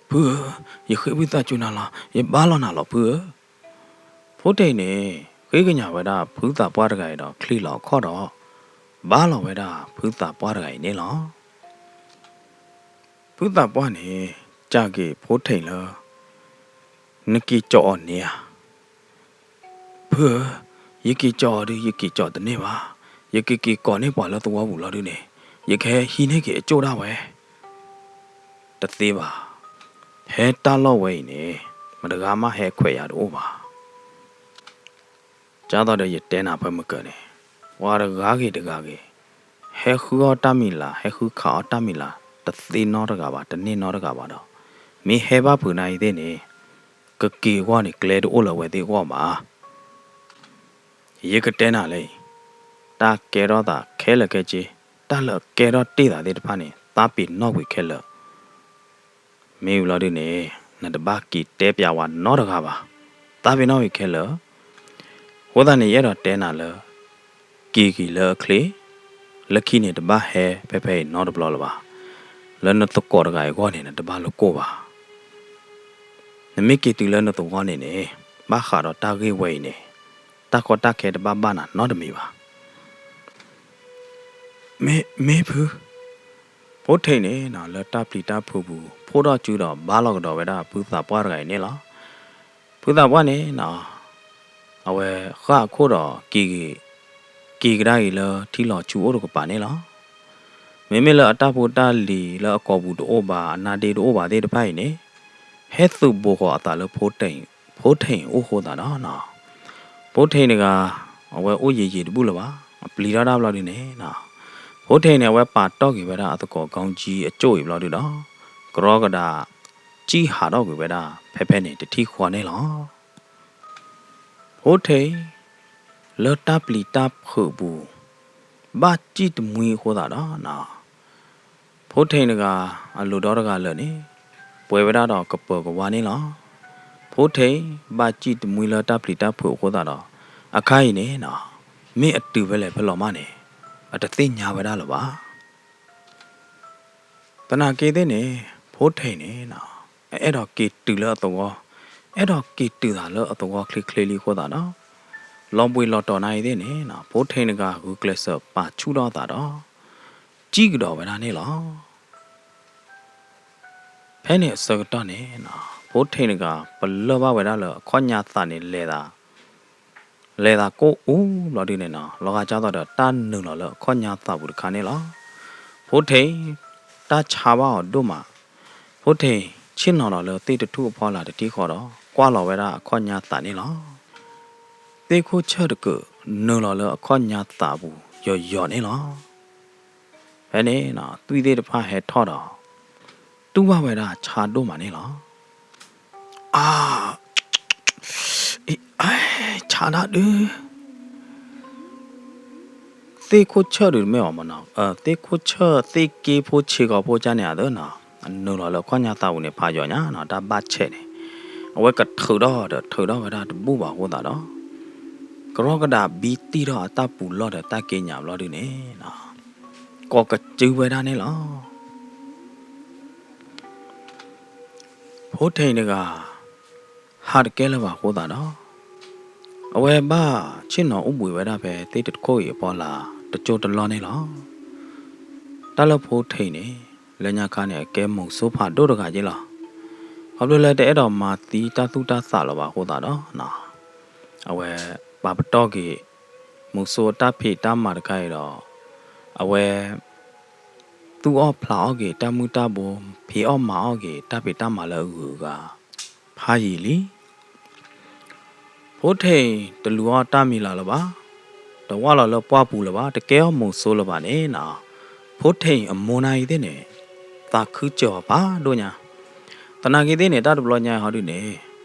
ဖုဧၢ, ယဃ့ဝံသးစူၤနၤလီၤ, ယဘါလီၤနၤလီၤ ဖုဧၢ. ဖိထံးန့ၣ် ဃ့ကညးဝဲဒၣ်ဖုသးပှၢ်တဂၤအံၤဒီးချံးလီၤအခီၣ်ဒီး ဘါလီၤဝဲဒၣ်ဖုသးပှၢ်တဂၤအံၤန့ၣ်လီၤ. ဖုသးပှၢ်န့ၣ် စံးက့ၤဖိထံးလၢ နက့ၤကၠီအီၤန့ၣ်ဧါ. ဖုဧၢ, ယက့ၤကၠီအီၤဒု ယက့ၤကၠီတန့ၢ်ဘၣ်. ယက့ၤက့ၤကိးန့ၢ်ပှၤလၢသဝီပူၤလီၤဒုန့ၣ် ယကဟဲဟံးန့ၢ်က့ၤအကၠိၣ်ဒၣ်ဝဲ. တသ့ဘၣ်. ဖဲတၢ်လီၢ်ဝဲအံၤန့ၣ် မတဂၤမးဟဲခွဲးယၤတအိၣ်ဘၣ်. ကၢ်သိးဒီးယတဲနၤဖဲမုၢ်ကၢၤန့ၣ်, ပှၤတဂၤဂ့ၤတဂၤဂ့ၤ, ဟဲဃုအီၣ်တၢ်မံၤလၢ် ဟဲဃုခးအီၣ်တၢ်မံၤလၢ် တသ့နီတဂၤဘၣ် တန့ၢ်နီတဂၤဘၣ်ဒီး, မ့ၢ်ဟဲဘၣ်ဖုးနၤအံၤသ့ၣ်န့ၣ် ကက့ၤအဂီၢ်န့ၣ် ကျဲတအိၣ်လၢအဝဲသ့ၣ်အဂီၢ်ဘၣ်. ယကတဲနၤလၢအံၤ, တၢ်ကဲထီၣ်သးခဲလၢာ်ခဲဆ့, တၢ်လၢအကဲထီၣ်တ့ၢ်သးသ့ၣ်တဖၣ်န့ၣ် သးပ့ၤနီၣ်ကွံာ်ခဲလၢာ်. မ့ၢ်ဝံၤလီၤဒုန့ၣ် နတဘၣ်က့ၤတဲပျးဝဲနီတဂၤဘၣ်. သးပ့ၤနီၣ်ကွံာ်ခဲလၢာ်. အဃိသတးန့ၣ် ယအဲၣ်ဒိးတဲနၤလၢ က့ၤက့ၤလၢအချ့, လၢခံန့ၣ်တဘၣ်ဟဲဖဲဖဲအံၤနီတဘျီလၢၤဘၣ်. လၢနသကိးတဂၤအံၤအဂီၢ်န့ၣ် နတဘၣ်လိာ်ကိၢ်ဘၣ်. နမ့ၢ်က့ၤတုၤလၢနသဝီန့ၣ်န့ၣ် ဘၣ်ဃးဒီးတၢ်ဂ့ၢ်ဝဲအံၤန့ၣ် တၢ်ကီတၢ်ခဲတဘၣ်ဘၣ်နၤနီတမံၤဘၣ်. မ့ၢ်, မ့ၢ်ဖု, ဖိထံးန့ၣ် လၢတၢ်ပျံၤတၢ်ဖုးပူၤ ဖိထီၣ်စုဒီးဘါလီၤကဒီးဝဲဒၣ်ဖုသးပှၢ်တဂၤအံၤန့ၣ်လီၤ. ဖုသးပှၢ်န့ၣ် အဝဲဃၣ်အခိၣ်ဒီးက့ၤ, က့ၤကဒါက့ၤလၢထံလီၤဆူအိၣ်တကပၤန့ၣ်လီၤ. မ့မ့ၢ်လၢအတၢ်ဖိတၢ်လံၤလၢအကိာ်ပူၤတအိၣ်ဘၣ် အနါဒ့တအိၣ်ဘၣ်သ့ၣ်တဖၣ်အံၤန့ၣ် ဟဲသုးဘိဃီၤအသးလၢ ဖိထံးအိၣ်အဃိသတးဒီး ဖိထံးတဂၤ အဝဲအိၣ်ယံာ်ယံာ်တဘူၣ်လၢၤဘၣ်. အပျံၤထီၣ်တၢ်ဘျီဒုန့ၣ် ဖိထံးန့ၣ် အဝဲပာ်တီၢ်က့ၤဝဲဒၣ်အသကိး ခေါင်းကြီးအကၠိၣ်အံၤဘျီဒုဒီး ကရီကဒး စံၣ်ဟးထီၣ်ကွံာ်ဝဲဒၣ် ဖဲဖဲန့ၣ်တထံၣ်ဃီန့ၣ်လီၤ. ဖိထံး လၢတၢ်ပျံၤတၢ်ဖုးပူၤ ဘၣ်စံၣ်တမှံအဃိသတးဒီး ဖိထံးတဂၤ အလိၤဒီတဂၤလၢာ်န့ၣ် ပှဲၤဝဲဒၣ်ဒီးကပၢၤကဝါန့ၣ်လီၤ. ဖိထံး ဘၣ်စံၣ်တမှံလၢတၢ်ပျံၤတၢ်ဖုးအဃိသတးဒီး အခါအံၤန့ၣ် မ့ၢ်အတုၤဖဲလဲၣ်ဖဲလဲၣ်မးန့ၣ် အတသ့ၣ်ညါဝဲဒၣ်လၢၤဘၣ်. သနာ်က့သ့ၣ်န့ၣ် ဖိထံးန့ၣ် အအဲၣ်ဒိးက့ၤတုၤလၢအသဝီ, အဲၣ်ဒိးက့ၤတုၤသးလၢအသဝီချ့ချ့လံအဃိသတးဒီး လီၤဘှံးလီၤတီၤနၤအံၤသ့ၣ်န့ၣ် ဖိထံးတဂၤဂုာ်ကျဲးစၢးပာ်ဆူၣ်ထီၣ်အသးဒီး စံၣ်ကဒီးဝဲဒၣ်န့ၣ်လီၤ. ဖဲန့ၣ်အဆၢကတီၢ်န့ၣ် ဖိထံးတဂၤ ပလၢၢ်ဘၣ်ဝဲဒၣ်လၢအခီၣ်ညါသးန့ၣ် လဲၤသး လဲၤသးကိၢ်အူဘျီဒုန့ၣ်နီၤ လီၤဂာ်ကၢ်သိးဒီးတၢ်နုာ်လီၤလၢအခီၣ်ညါသးပူၤတခါန့ၣ်လီၤ. ဖိထံး တၢ်ဆါဘၣ်အီၤဒိၣ်မး, ဖိထံး ဆ့ၣ်နီၤလီၤလၢသ့ၣ်တထူၣ်အဖီလာ်တထံၣ်ဃီဒီး ကွၢ်လီၤဝဲဒၣ်အခီၣ်ညါသးန့ၣ်လီၤ. သ့ၣ်ခိၣ်ဆၢၣ်တကုး နုာ်လီၤလၢအခီၣ်ညါသးပူၤယီၤယီၤန့ၣ်လီၤ. ဖဲန့ၣ် သွံၣ်သ့ၣ်တဖၣ်ဟဲထီၣ်ဒီး တူၢ်ဘၣ်ဝဲဒၣ်ဆါဒိၣ်မးန့ၣ်လီၤ. အါ, အ့, ဆါဒၣ်ဒုး, သ့ၣ်ခိၣ်ဆၢၣ်ဒုးတမ့ၢ်ဘၣ်မနီၤ, သ့ၣ်ခိၣ်ဆၢၣ် သ့ၣ်က့ဖိဆ့ကီဖိကၢ်န့ၣ်အသိးနီၤ, နုာ်လီၤလၢအခီၣ်ညါသးပူၤန့ၣ် ဖးယီၤညါနီၤ, တၢ်ဘၣ်ဆဲးန့ၣ်, အဝဲကထုးထီၣ်ဒီးထုးထီၣ်ဝဲဒၣ်တဘူၣ်ဘၣ်အဃိသတးဒီး ကရီကဒးဘံတံၢ်ထီၣ်အတၢ်ပူၤလီၢ်ဒီးတၢ်က့ညးဘျီဒုန့ၣ် ကိးကစုဝဲဒၣ်န့ၣ်လီၤ. ဖိထံးတဂၤ ဟးတကဲလၢၤဘၣ်အဃိသတးဒီး အဝဲဘၣ်ဆ့ၣ်နီၤအိၣ်ဘှံးဝဲဒၣ်ဖဲသ့ၣ်တခိၣ်အံၤအဖီလာ်တစိၢ်တလီၢ်န့ၣ်လီၤ. တၢ်လၢဖိထံးန့ၣ် လၢညါခါန့ၣ် အကဲမုဆိုးဖးဒိၣ်တဂၤက့လီၤ. ခီဖျိလၢတအဲၣ်ဒိးမၤသံတၢ်သူၣ်တၢ်သးလၢၤဘၣ်အဃိသတးဒီး အဝဲပာ်ပတီၢ်က့ၤ မုဆိုးအတၢ်ဖံးတၢ်မၤတခါအံၤဒီး အဝဲ သူၣ်အီၣ်ဖျးအီၣ်က့ၤတၢ်မုၢ်တၢ်ဘိ, ဖံးအီၣ်မၤအီၣ်က့ၤတၢ်ဖံးတၢ်မၤလၢအဂုၤအဂၤ ဖးယံာ်လံ. ဖိထံးတလူၤအီၣ်တၢ်မံၤလၢ်လၢၤဘၣ်, တဝၢ်လီၤလၢပှၢ်ပူၤလၢၤဘၣ်, တကဲအီၣ်မုဆိုးလၢၤဘၣ်န့ၣ်နီၤ, ဖိထံးအမိၢ်နၤအံၤသ့ၣ်န့ၣ် သးခုစၢၤအီၤဖးဒိၣ်ညါ. သနာ်က့သ့ၣ်န့ၣ် တၢ်တဘျီညါအံၤဟီဒုန့ၣ်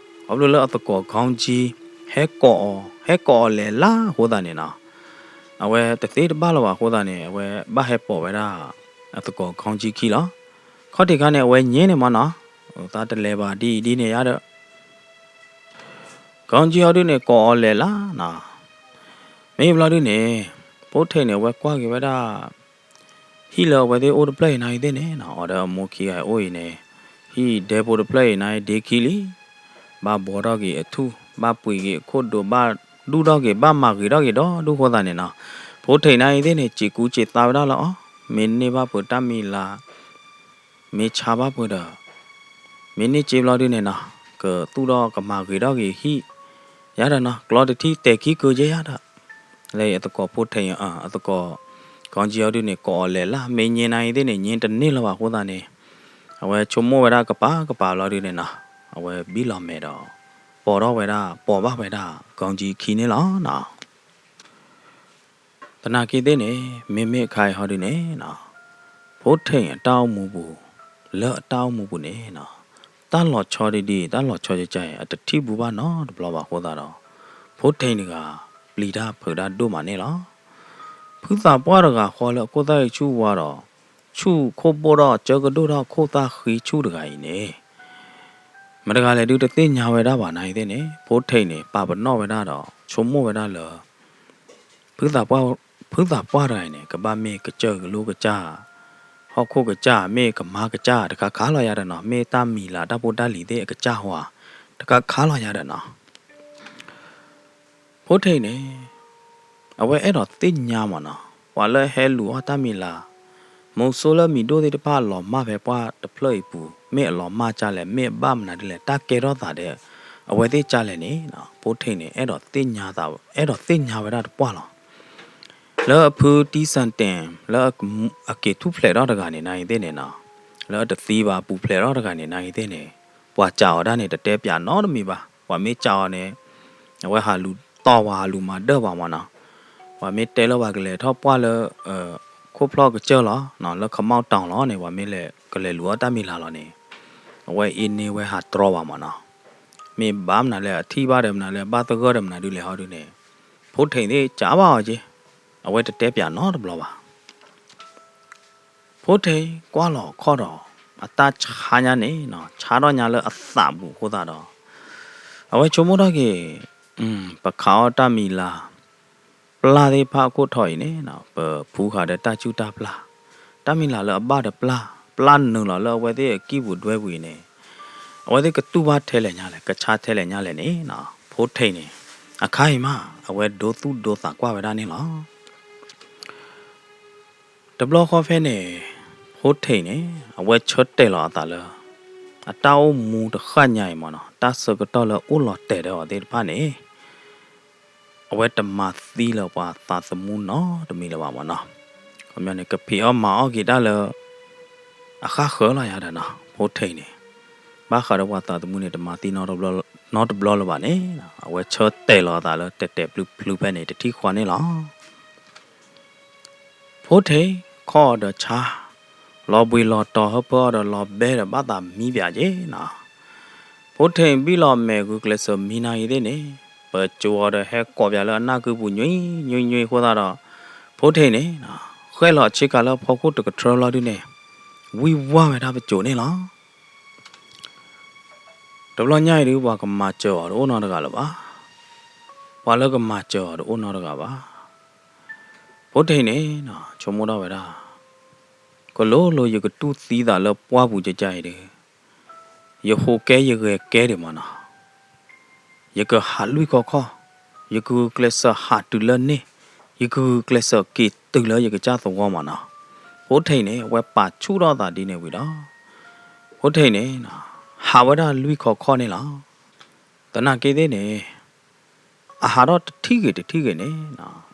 ခီဖျိလၢအသကိး ခေါင်းကြီး ဟဲကိးအီၤ ဟဲကိးအီၤလဲၤလၢအဃိသတးန့ၣ်နီၤ, အဝဲတသ့တဘၣ်လၢၤဘၣ်အဃိသတးန့ၣ် အဝဲဘၣ်ဟဲပိာ်ဝဲဒၣ် အသကိး ခေါင်းကြီး ခံလီၤ. ခီၣ်ထံးခါန့ၣ် အဝဲညဲန့ၣ်မ့ၢ်နီၤ, သးတလဲၤဘၣ်ဒ်အံၤဒ်န့ၣ်ယါဒီး ခေါင်းကြီး ဟီဒုန့ၣ် ကိးအီၤလဲၤလၢနီၤ. မ့ၢ်ဘျီဒုန့ၣ် ဖိထံးန့ၣ် အဝဲကွၢ်က့ၤဝဲဒၣ် ဟံၣ်လၢအဝဲသ့ၣ်အိၣ်တဖျၢၣ်အံၤနၤအံၤသ့ၣ်န့ၣ်နီၤ, အီၤဒီးအမိၢ်ခံဂၤအိၣ်အံၤန့ၣ် ဟံၣ်ဒဲဖိတဖျၢၣ်အံၤနၤအံၤဒ့ခံလံ, ဘၣ်ဘှီထီၣ်က့ၤအထူၣ်, ဘၣ်ပှ့ၤက့ၤအခိၣ်ဒိး, ဘၣ်ဒူၣ်ထီၣ်က့ၤ, ဘၣ်မၤဂ့ၤထီၣ်က့ၤဒီဒူၣ်အဃိသတးန့ၣ်နီၤ, ဖိထံးနၤအံၤသ့ၣ်န့ၣ် စံးကူစံးသးဝဲဒၣ်လၢအီၤ, မ့ၢ်န့ၢ်ဘၣ်ပှၤတၢ်မံၤလၤ မ့ၢ်ဆါဘၣ်ပှၤဒီး မ့ၢ်န့ၢ်စ့ဘျီဒုန့ၣ်နီၤ, ကသူၣ်ထီၣ်ကမၤဂ့ၤထီၣ်က့ၤဟံၣ်ယါဒီးနီၤ, ကျီတထံၣ်တဲာ်ခံကၢယဲယါဒီး လၢအသကိး ဖိထံး အသကိး ခေါင်းကြီး ဟီဒုန့ၣ် ကိးအီၤလဲၤလၢ မ့ၢ်ညဲနၤအံၤသ့ၣ်န့ၣ် ညဲတန့ၢ်လၢၤဘၣ်အဃိသတးန့ၣ် အဝဲဆိကမိၣ်ဝဲဒၣ်ကပၤကပၤဘျီဒုန့ၣ်နီၤ, အဝဲဘံၣ်လီၤမဲာ်ဒီး ပိာ်ထီၣ်ဝဲဒၣ် ပိာ်ဘၣ်ဝဲဒၣ် ခေါင်းကြီး ခံန့ၣ်လီၤနီၤ. သနာ်က့သ့ၣ်န့ၣ် မ့မ့ၢ်အခါအံၤဟီဒုန့ၣ်နီၤ, ဖိထံးအတၢ်အိၣ်မူပူၤ, လၢအတၢ်အိၣ်မူပူၤန့ၣ်နီၤ, တၢ်လီၤဆီဒ်ဒ် တၢ်လီၤဆီကကါအံၤ အတထံၣ်ဘူးဘၣ်နီတဘျီဘၣ်အဃိသတးဒီး ဖိထံးတဂၤ ပျံၤတၢ်ဖုးတၢ်ဒိၣ်မးန့ၣ်လီၤ. ဖုသးပှၢ်တဂၤဃီလၢအခိၣ်သၣ်အံၤဆူၣ်ဝါဒီး ဆူၣ်ခိၣ်ဘိၣ်ထီၣ်ကၢကဒိၣ်ထီၣ်ခိၣ်သၣ်ဃံဆူၣ်တဂၤအံၤန့ၣ် မတၤတဂၤလဲၣ်ဒုတသ့ၣ်ညါဝဲဒၣ်ဘၣ်နၤအံၤသ့ၣ်န့ၣ် ဖိထံးန့ၣ် ပာ်ပနီၣ်ဝဲဒၣ်ဒီး ဆိကမိၣ်ဝဲဒၣ်လၢ ဖုသးပှၢ်တဂၤအံၤန့ၣ် ကဘၣ်မ့ၢ်ကစၢၢ်ကလိကစၢ်, ဟီၣ်ခိၣ်ကစၢ်, မ့ၢ်ကမါကစၢ်တခါခါလီၤယါဒီးနီၤ, မ့ၢ်တၢ်မံၤလၤတၢ်ဖိတၢ်လံၤသ့ၣ်အကစၢ်ဟီဧါ တခါခါလီၤယါဒီးနီၤ. ဖိထံးန့ၣ် အဝဲအဲၣ်ဒိးသ့ၣ်ညါမးနီၤ, ပှၤလၢဟဲလူၤအီၣ်တၢ်မံၤလၤ, မုဆိလၢမံၤဒိၣ်သ့ၣ်တဖၣ်အလီၤမၢ်ဖဲပှၢ်တဖျၢၣ်အံၤပူၤ မ့ၢ်အလီၤမၢ်ကၢ်လဲၣ်, မ့ၢ်အဘၣ်မနုၤဒ်လဲၣ်, တၢ်ကဲထီၣ်သးဒီး အဝဲသ့ၣ်ကၢ်လဲၣ်န့ၣ် ဖိထံးန့ၣ် အဲၣ်ဒိးသ့ၣ်ညါသး, အဲၣ်ဒိးသ့ၣ်ညါဝဲဒၣ်တပှၢ်လီၤ. လၢအဖုတံၢ်စၣ်တဲၣ် လၢအက့ၤထူၣ်ဖျဲးထီၣ်တဂၤန့ၣ်နၤအံၤသ့ၣ်န့ၣ်နီၤ, လၢအတသံဘၣ်ပူၤဖျဲးထီၣ်တဂၤန့ၣ်နၤအံၤသ့ၣ်န့ၣ်, ပှၤစံးအီၤဒၣ်န့ၣ် တတဲပၠးနီတမံၤဘၣ်. ပှၤမ့ၢ်စံးအီၤန့ၣ် အဝဲဟးလူၤတီၢ်ဝဲ ဟးလူၤမၤဒၢၣ်ပှၤမးနီၤ. ပှၤမ့ၢ်တဲလၢပှၤကလဲၤထီၣ်ပှၢ်လၢ ခိၣ်ဖျီၣ်ကစၢၢ်လီၤ, လၢခမီၣ်တီၤလီၤန့ၣ် ပှၤမ့ၢ်လဲၤကလဲၤလူၤအီၣ်တၢ်မံၤလၤလီၤန့ၣ်, အဝဲအ့န့ၢ်ဝဲဟးတြီဘၣ်မးနီၤ. မ့ၢ်ဘၣ်မနုၤလဲၣ် အထံၣ်ဘၣ်ဒီးမနုၤလဲၣ် ဘၣ်သဂၢၢ်ဒီးမနုၤဒ်လဲၣ်ဟီဒုန့ၣ်, ဖိထံးသ့ၣ်ကးဘၣ်အီၤက့, အဝဲတတဲပၠးနီတဘျီဘၣ်. ဖိထံးကွၢ်လီၤခီၣ်ဒီး အတၢ်ဆါညါန့ၣ်နီၤ, ဆါထီၣ်ညါလၢအသးပူၤအဃိသတးဒီး အဝဲဆိကမိၣ်ထီၣ်က့ၤ ပခးအီၣ်တၢ်မံၤလၤ ပျၢ်သ့ၣ်တဖၣ်အခိၣ်ထီၣ်အံၤန့ၣ်နီၤ, ပဖှူဃာ်ဒီးတၢ်စူၢ်တၢ်ပျၢ်, တၢ်မံၤလၤလၢအဘၣ်ဒီးပျၢ်, ပျၢ်နုာ်လီၤလၢအဝဲသ့ၣ်အကံၢ်ပူၤဒွဲပူၤအံၤန့ၣ်, အဝဲသ့ၣ်ကတူၢ်ဘၣ်ထဲလဲၣ်ညါလဲၣ်, ကဆါထဲလဲၣ်ညါလဲၣ်န့ၣ်နီၤ, ဖိထံးန့ၣ် အခါအံၤမး အဝဲဒိသူၣ်ဒိသးကွၢ်ဝဲဒၣ်န့ၣ်လီၤ. တဘျီဃီဖဲန့ၣ် ဖိထံးန့ၣ် အဝဲဆၢတဲာ်လီၤအသးလၢ အတၢ်အိၣ်မူတဃၣ်ညါအံၤမးနီၤ, တၢ်ဆၢကတီၢ်လၢအိၣ်လီၤတဲာ်ဒီးအီၤသ့ၣ်တဖၣ်န့ၣ် အဝဲတမၤသံလၢၤပှၤသးသမူနီတမံၤလၢၤဘၣ်မးနီၤ. ခီပညီန့ၣ် ကဖံးအီၣ်မၤအီၣ်က့ၤတၢ်လၢ အဃၣ်ဃၢၤလီၤယၤဒီးနီၤ, ဖိထံးန့ၣ် ဘၣ်ဃးဒီးပှၤသးသမူန့ၣ် တမၤသံနီတဘျီလၢၤဘၣ်န့ၣ် အဝဲဆၢတဲာ်လီၤအသးလၢတဲာ်တဲာ်ဖျုးဖျုးဖဲန့ၣ် တထံၣ်ဃီန့ၣ်လီၤ. ဖိထံးခီအီၤဒီးဆါ, လီၤဘှံးလီၤတီၤဟၢဖၢအီၤဒီးလီၤဘဲဒီးဘၣ်သးမံပၠးက့နီၤ. ဖိထံးဘံၣ်လီၤမဲာ်ဂုာ်ကျဲးစၢးမံနၤအံၤသ့ၣ်န့ၣ်, ပစိာ်အီၤဒီးဟဲကိးပၠးလၢအနၢ်ကုပူၤညွံညွံညွံအဃိသတးဒီး, ဖိထံးန့ၣ် ဃဲၣ်လီၤဆ့ကၤလၢအဖီခိၣ်တကထြၢလီၤဒုန့ၣ်, ဝံၢ်ဝါဝဲဒၣ်ပစိာ်န့ၣ်လီၤ. တဘျီညါအံၤဒု ပှၤကမၤစၢၤအီၤတအိၣ်နီတဂၤလၢၤဘၣ်. ပှၤလၢကမၤစၢၤအီၤတအိၣ်နီတဂၤဘၣ်. ဖိထံးန့ၣ် ဆိကမိၣ်ထီၣ်ဝဲဒၣ်, ကလိၤလိၤယကတူၢ်သံသးလၢပှၢ်ပူၤကကါအံၤဒီး, ယဟူးကဲယဂဲၤကဲဒံးမးနီၤ. ယကဟးလွံၢ်ခီခီ, ယကဂုာ်ကျဲးစၢးဟးတုၤလၢန့ၣ်, ယကဂုာ်ကျဲးစၢးက့ၤတုၤလၢယကစၢ်သဝီမးနီၤ. ဖိထံးန့ၣ် အဝဲပာ်ဆူၣ်ထီၣ်အသးဒ်န့ၣ်ဝံၤဒီး, ဖိထံးန့ၣ် ဟးဝဲဒၣ်လွံၢ်ခီခီန့ၣ်လီၤ. သနာ်က့သ့ၣ်န့ၣ် အဟးထီၣ်တထံၣ်ဂ့ၤတထံၣ်ဂ့ၤန့ၣ်,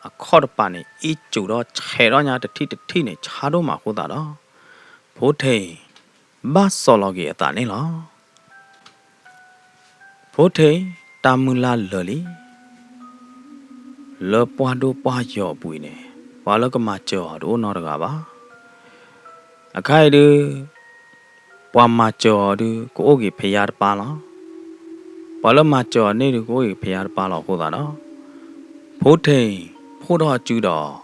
အခီၣ်တပၤန့ၣ် အ့ၣ်စူၤဒီးဆဲးထီၣ်ညါတထံၣ်တထံၣ်န့ၣ် ဆါဒိၣ်မးအဃိသတးဒီး, ဖိထံး ဘၣ်စီၤလီၤက့ၤအသးန့ၣ်လီၤ. ဖိထံး တၢ်မုၢ်လၢ်လၢာ်လံ. လၢပှၢ်ဒိၣ်ပှၢ်ယီၤအပူၤအံၤန့ၣ်, ပှၤလၢကမၤစၢၤအီၤတအိၣ်နီတဂၤဘၣ်. အခါအံၤဒု ပှၤမၤစၢၤအီၤဒုး ကအိၣ်က့ၤဖယါတပၢ်လီၤ. ပှၤလၢမၤစၢၤအီၤန့ၣ်ဒုး ကအိၣ်က့ၤဖယါတပၢ်လီၤအဃိသတးဒီး ဖိထံၣ်ဖိၣ်ထီၣ်အစုဒီး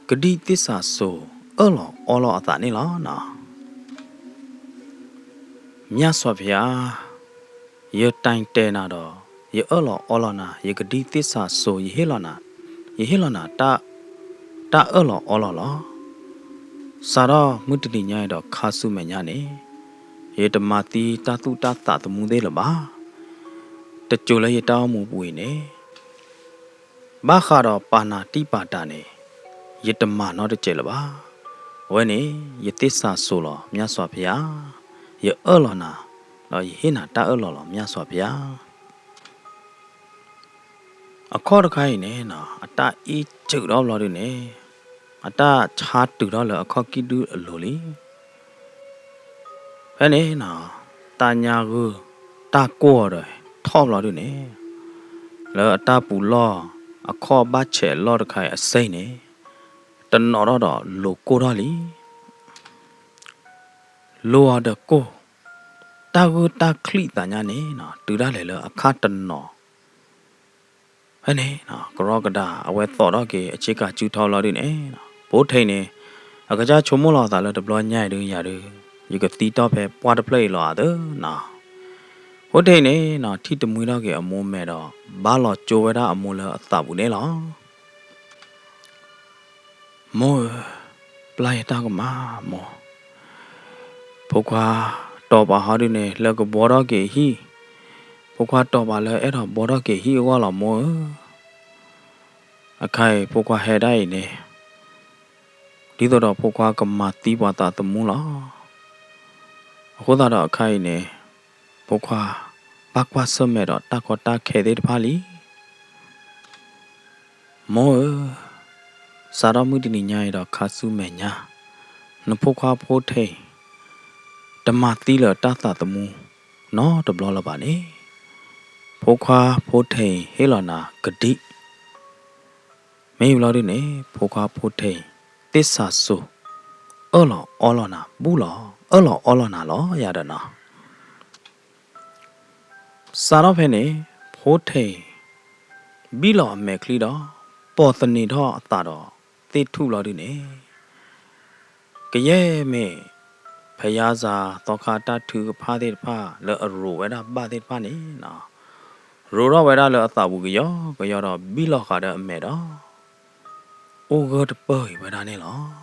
ကဒံသစ္စာဆို အၢၣ်လီၤအီလီၤအသးန့ၣ်လီၤ. မြတ်စွာဘုရား, ယတိုင်တဲနၤဒီး ယအၢၣ်လီၤအီလီၤနၤ, ယကဒံသစ္စာဆို ယဟ့ၣ်လီၤနၤ, ယဟ့ၣ်လီၤနၤ တၢ်အၢၣ်လီၤအီလီၤလီၤ. စးထီၣ်မုၢ်တနံၤညါအံၤဒီးခါဆူမဲာ်ညါန့ၣ် ယတမၤသံတၢ်သူၣ်တၢ်သးသမူသ့ၣ်လၢၤဘၣ်. တစိၤလၢယတၢ်အိၣ်မူပူၤအံၤန့ၣ် ဘၣ်ဃးဒီးပာ်နၤတံၢ်ပာ်တာ်န့ၣ် ယတမၤနီတစဲးလၢၤဘၣ်. အဝဲန့ၣ် ယသစ္စာဆိုလီၤ မြတ်စွာဘုရား, ယအၢၣ်လီၤနၤ, ဒီးယဟ့ၣ်နၤတၢ်အၢၣ်လီၤလီၤ မြတ်စွာဘုရား. အခီၣ်တခါအံၤန့ၣ် အတၢ်အ့ၣ်စူးထီၣ်ဘျီဒုန့ၣ် အတၢ်ဆါတုၤထီၣ်လၢအခီၣ်ကံၢ်ဒုအလိၤလံ. ဖဲန့ၣ် တၢ်ညါဂုၢ်တၢ်ကိၢ်အီၤဒီးထီၣ်ဘျီဒုန့ၣ် လၢအတၢ်ပူၤလီၢ် အခီၣ်ဘၣ်ဆဲးလီၢ်တခါအံၤအစ့ၢ်န့ၣ် တနီၤထီၣ်ဒီးလိၤကိၢ်ထီၣ်လံ. လိၤအီၤဒီးကိၢ်, တၢ်ဂုၢ်တၢ်ချံၣ်သးညါန့ၣ် တုၤဒၣ်လဲာ်လၢအခါတနီၤ ဖဲန့ၣ် ကရီကဒါအဝဲသိးထီၣ်က့ၤအဆ့ကၤစုထီၣ်လီၤဒုန့ၣ် ဖိထံၣ်န့ၣ် အကစၢ်ဆိကမိၣ်လီၤအသးလၢတဘျီညါအံၤဒုးယၤဒုး ယကသံတီၢ်ဖဲပှၢ်တဖျၢၣ်အံၤလီၤအသးနီၤ. ဖိထံၣ်န့ၣ် ထံၣ်တမှံထီၣ်က့ၤအမိၢ်မဲာ်ဒီး ဘၣ်လီၤကၠိဝဲဒၣ်အမိၢ်လၢအသးပူၤန့ၣ်လီၤ. မိၢ်ဧၢ, ပျၢ်ယတၢ်ကမၣ်မိၢ်, ဖိခွါတီၤပာ်ဟီဒုန့ၣ် လၢကဘှီထီၣ်က့ၤဟံၣ်, ဖိခွါတီၤပာ်လၢအဲၣ်ဒိးဘှီထီၣ်က့ၤဟံၣ်အဂီၢ်လီၤမိၢ်ဧၢ. အခါအံၤဖိခွါဟဲဒၣ်အံၤန့ၣ် ဒ်သိးဒီးဖိခွါကမၤသံပှၤသးသမူလီၤ. အဃိသတးဒီးအခါအံၤန့ၣ် ဖိခွါဘၣ်ကွၢ်ဆၢၣ်မဲာ်ဒီးတၢ်ကီတၢ်ခဲသ့ၣ်တဖၣ်လံ. မိၢ်ဧၢ, စးထီၣ်မုၢ်တနံၤညါအံၤဒီးခါဆူမဲာ်ညါ နဖိခွါဖိထံၣ် တမၤသံလၢၤတၢ်သးသမူနီတဘျီလၢၤဘၣ်န့ၣ် ဖိခွါဖိထံၣ်ဟ့ၣ်လီၤနၤကဒံ မ့ၢ်ဘျီဒုန့ၣ် ဖိခွါဖိထံၣ် သစ္စာဆို အၢၣ်လီၤအီလီၤနၤဘူၣ်လီၤ အၢၣ်လီၤအီလီၤနၤလီၤယၤဒီးနီၤ. စးထီၣ်ဖဲန့ၣ် ဖိထံၣ် ဘံၣ်လီၤအမဲာ်ချံဒီး ပိာ်သန့ၤထီၣ်အသးဒီးသ့ၣ်ထူၣ်လီၤဒုန့ၣ် ကယဲၢ်မ့ၢ် ဖယါစၤသီခါတၢ်ထုကဖၣ်သ့ၣ်တဖၣ်လၢအရိၤဝဲဒၣ်ဘၣ်သ့ၣ်တဖၣ်န့ၣ် ရိၤထီၣ်ဝဲဒၣ်လၢအသးပူၤကယီကယီဒီးဘံၣ်လီၤဃာ်ဒီးအမဲာ်ဒီး အိၣ်ဂၢၢ်တပၢၢ်အံၤဝဲဒၣ်န့ၣ်လီၤ.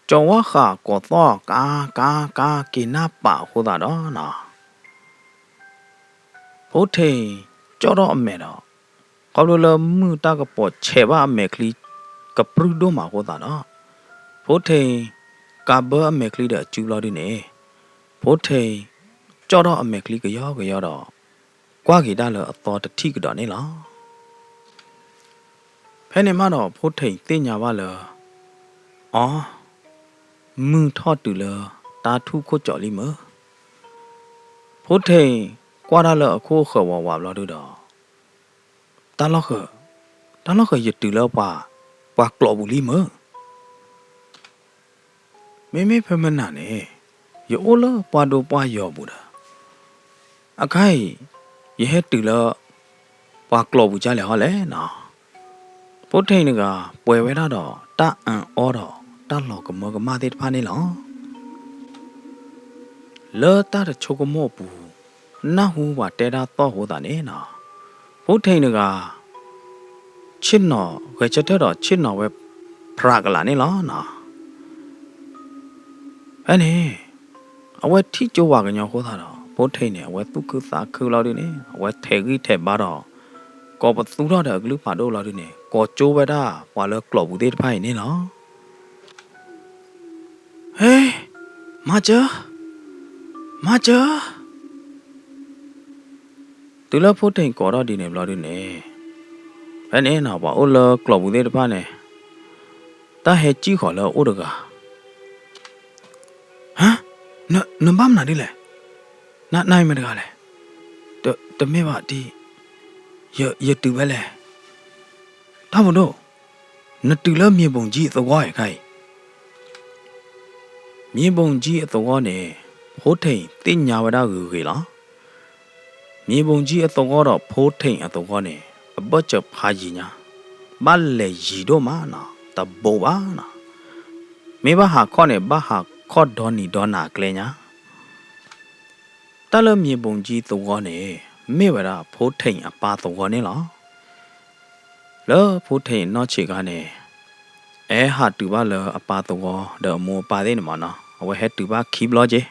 ကၠီၤဝါဃာ်ကိးသီၣ်ကါ ကါ ကါ က့ၤနၢ်ပာ်အဃိသတးဒီးနီၤ ဖိထံၣ်ကၠီၣ်ထီၣ်အမဲာ်ဒီး ခီဖျိလၢမုၢ်တၢ်ကပီၤဆဲးဘၣ်အမဲာ်ချံ ကပြုၢ်ဒိၣ်မးအဃိသတးဒီး ဖိထံၣ်ကးဘၢအမဲာ်ချံဒီးအစုဘျီဒုန့ၣ် ဖိထံၣ်ကၠီၣ်ထီၣ်အမဲာ်ချံကယီကယီဒီး ကွၢ်က့ၤဒၣ်လၢအသီတထံၣ်ကဒီးန့ၣ်လီၤ. ဖဲန့ၣ်မးဒီးဖိထံၣ်သ့ၣ်ညါဘၣ်လၢ အီ မုၢ်ထီၣ်တုၤလၢတၢ်ထူၣ်ခိၣ်ကၠီလံမၢ်. ဖိထံၣ်ကွၢ်တၢ်လၢအခိၣ်ဃၢၤဝးဝးဘျီဒုဒီး တၢ်လီၢ်ဃၢၤ, တၢ်လီၢ်ဃၢၤယတုၤလၢပှၤ, ပှၤကျိာ်ပူၤလံမၢ်. မ့မ့ၢ်ဖဲမနၤန့ၣ် ယအိၣ်လၢပှၢ်ဒိၣ်ပှၢ်ယီၤပူၤဒီး အခါအံၤ ယဟဲတုၤလၢ ပှၤကျိာ်ပူၤကၢ်လဲၣ်ဟီလဲၣ်နီၤ. ဖိထံၣ်တဂၤ ပှဲၤဝဲဒၣ်ဒီးတၢ်အၣ်အီဒီးတၢ်လီၤကမၢကမၣ်သ့ၣ်တဖၣ်န့ၣ်လီၤ. လၢတၢ်တဆိကမိၣ်အပူၤ နၢ်ဟူပှၤတဲတၢ်သီၣ်အဃိသတးန့ၣ်နီၤ ဖိထံၣ်တဂၤ ဆ့ၣ်နီၤ ဂဲၤဆၢထၢၣ်ဒီးဆ့ၣ်နီၤဝဲ ဖြးကလးန့ၣ်လီၤနီၤ. ဖဲန့ၣ် အဝဲထံၣ်ကၠိဝၤကညီအဃိသတးဒီး ဖိထံၣ်န့ၣ် အဝဲသူၣ်ခုသးခုလီၤဒုန့ၣ် အဝဲထဲးဂံၢ်ထဲးဘါဒီး ကိးပသူထီၣ်ဒီးအကလုၢ်ဖးဒိၣ်လီၤဒုန့ၣ် ကိးကၠိဝဲဒၣ်ပှၤလၢကျိာ်ပူၤသ့ၣ်တဖၣ်အံၤန့ၣ်လီၤ. ဟ့, မၤစၢၤ, မၤစၢၤ. တုၤလၢဖိထံၣ်ကိးထီၣ်ဒ်န့ၣ်ဘျီဒုန့ၣ် ဖဲန့ၣ်နီၤ ပှၤအိၣ်လၢကျိာ်ပူၤသ့ၣ်တဖၣ်န့ၣ် တၢ်ဟဲစံၣ်ဃီၤလၢအအိၣ်တဂၤ ဟါ, နဘၣ်မနုၤဒ်လဲၣ်, နအံၤမ့ၢ်တဂၤလဲၣ်, တမ့ၢ်ဘၣ်တံၢ်, ယတုၤဖဲလဲၣ်, တၢ်ဖိဒိၣ်, နတုၤလၢမြေပုံကြီးသဝီအံၤခါအံၤ, မၠ့ၣ်ဘိၣ်ကၠံအသဝီန့ၣ် ဖိထံၣ်သ့ၣ်ညါဝဲဒၣ်ဂ့ၤဂ့ၤလီၤ. မၠ့ၣ်ဘိၣ်ကၠံအသဝီဒီးဖိထံၣ်အသဝီန့ၣ် အဘၢၣ်စၢၤဖးယံၤညါ, ဘၣ်လဲၤယံၤဒိၣ်မးနီၤ, တဘူးဘၣ်နီၤ. မ့ၢ်ဘၣ်ဟးခီၣ်န့ၣ် ဘၣ်ဟးခီၣ်ဒီနံၤဒီနၤအကျဲညါ. တၢ်လၢမၠ့ၣ်ဘိၣ်ကၠံသဝီန့ၣ် မ့ၢ်ဝဲဒၣ်ဖိထံၣ်အပၢ်သဝီန့ၣ်လီၤ. လၢဖိထံၣ်နီၢ်ဆံးခါန့ၣ် အဲၣ်ဟးတုၤဘၣ်လၢအပၢ်သဝီဒီးအမိၢ်အပၢ်သ့ၣ်န့ၣ်မးနီၤ, အဝဲဟဲတုၤဘၣ်ခံဘျီက့ၤ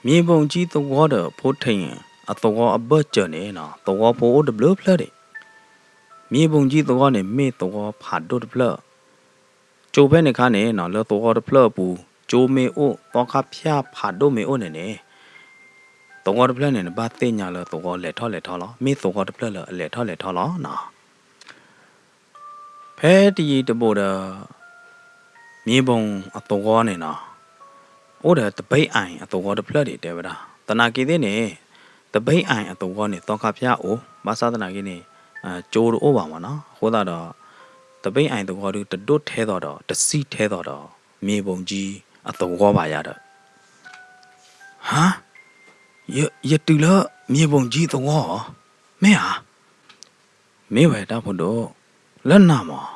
မၠ့ၣ်ဘိၣ်ကၠံသဝီဒီးဖိထံၣ်အသဝီအဘၢၣ်စၢၤန့ၣ်နီၤ, သဝီဖိအိၣ်တဘျုးဖျၢၣ်ဒံး. မၠ့ၣ်ဘိၣ်ကၠံသဝီန့ၣ် မ့ၢ်သဝီဖးဒိၣ်တဖျၢၣ်. ကၠိဖဲန့ၣ်ခါန့ၣ်နီၤ, လၢသဝီတဖျၢၣ်အပူၤ ကၠိမ့ၢ်အိၣ် သီခါဖၠၣ်ဖးဒိၣ်မ့ၢ်အိၣ်န့ၣ်န့ၣ် သဝီတဖျၢၣ်န့ၣ် နဘၣ်သ့ၣ်ညါလၢသဝီလဲၤထီၣ်လဲၤထီလီၤ. မ့ၢ်သဝီတဖျၢၣ်လၢအလဲၤထီၣ်လဲၤထီလီၤနီၤ. ဖဲတယံၤတဘူးဒီး မၠ့ၣ်ဘိၣ်အသဝီန့ၣ်နီၤ, အိၣ်ဒီးတဘ့ၣ်အံၤအသဝီတဖျၢၣ်ဒံးတဲဝဲဒၣ်. သနာ်က့သ့ၣ်န့ၣ် တဘ့ၣ်အံၤအသဝီန့ၣ် သီခါဖၠၣ်အိၣ်, ဘၣ်ဆၣ်သနာ်က့န့ၣ် ကၠိတအိၣ်ဘၣ်မးနီၤ. အဃိသတးဒီး တဘ့ၣ်အံၤသဝီဒုး တဒိၣ်ထဲသိးဒီး တဆံၣ်ထဲသိးဒီး မၠ့ၣ်ဘိၣ်ကၠံအသဝီဘၣ်ယၤဒီး ဟါ, ယ, ယတုၤလၢမၠ့ၣ်ဘိၣ်ကၠံသဝီဧါ, မ့ၢ်ဧါ. မ့ၢ်ဝဲတၢ်ဖိဒိၣ်, လၢနၤမး,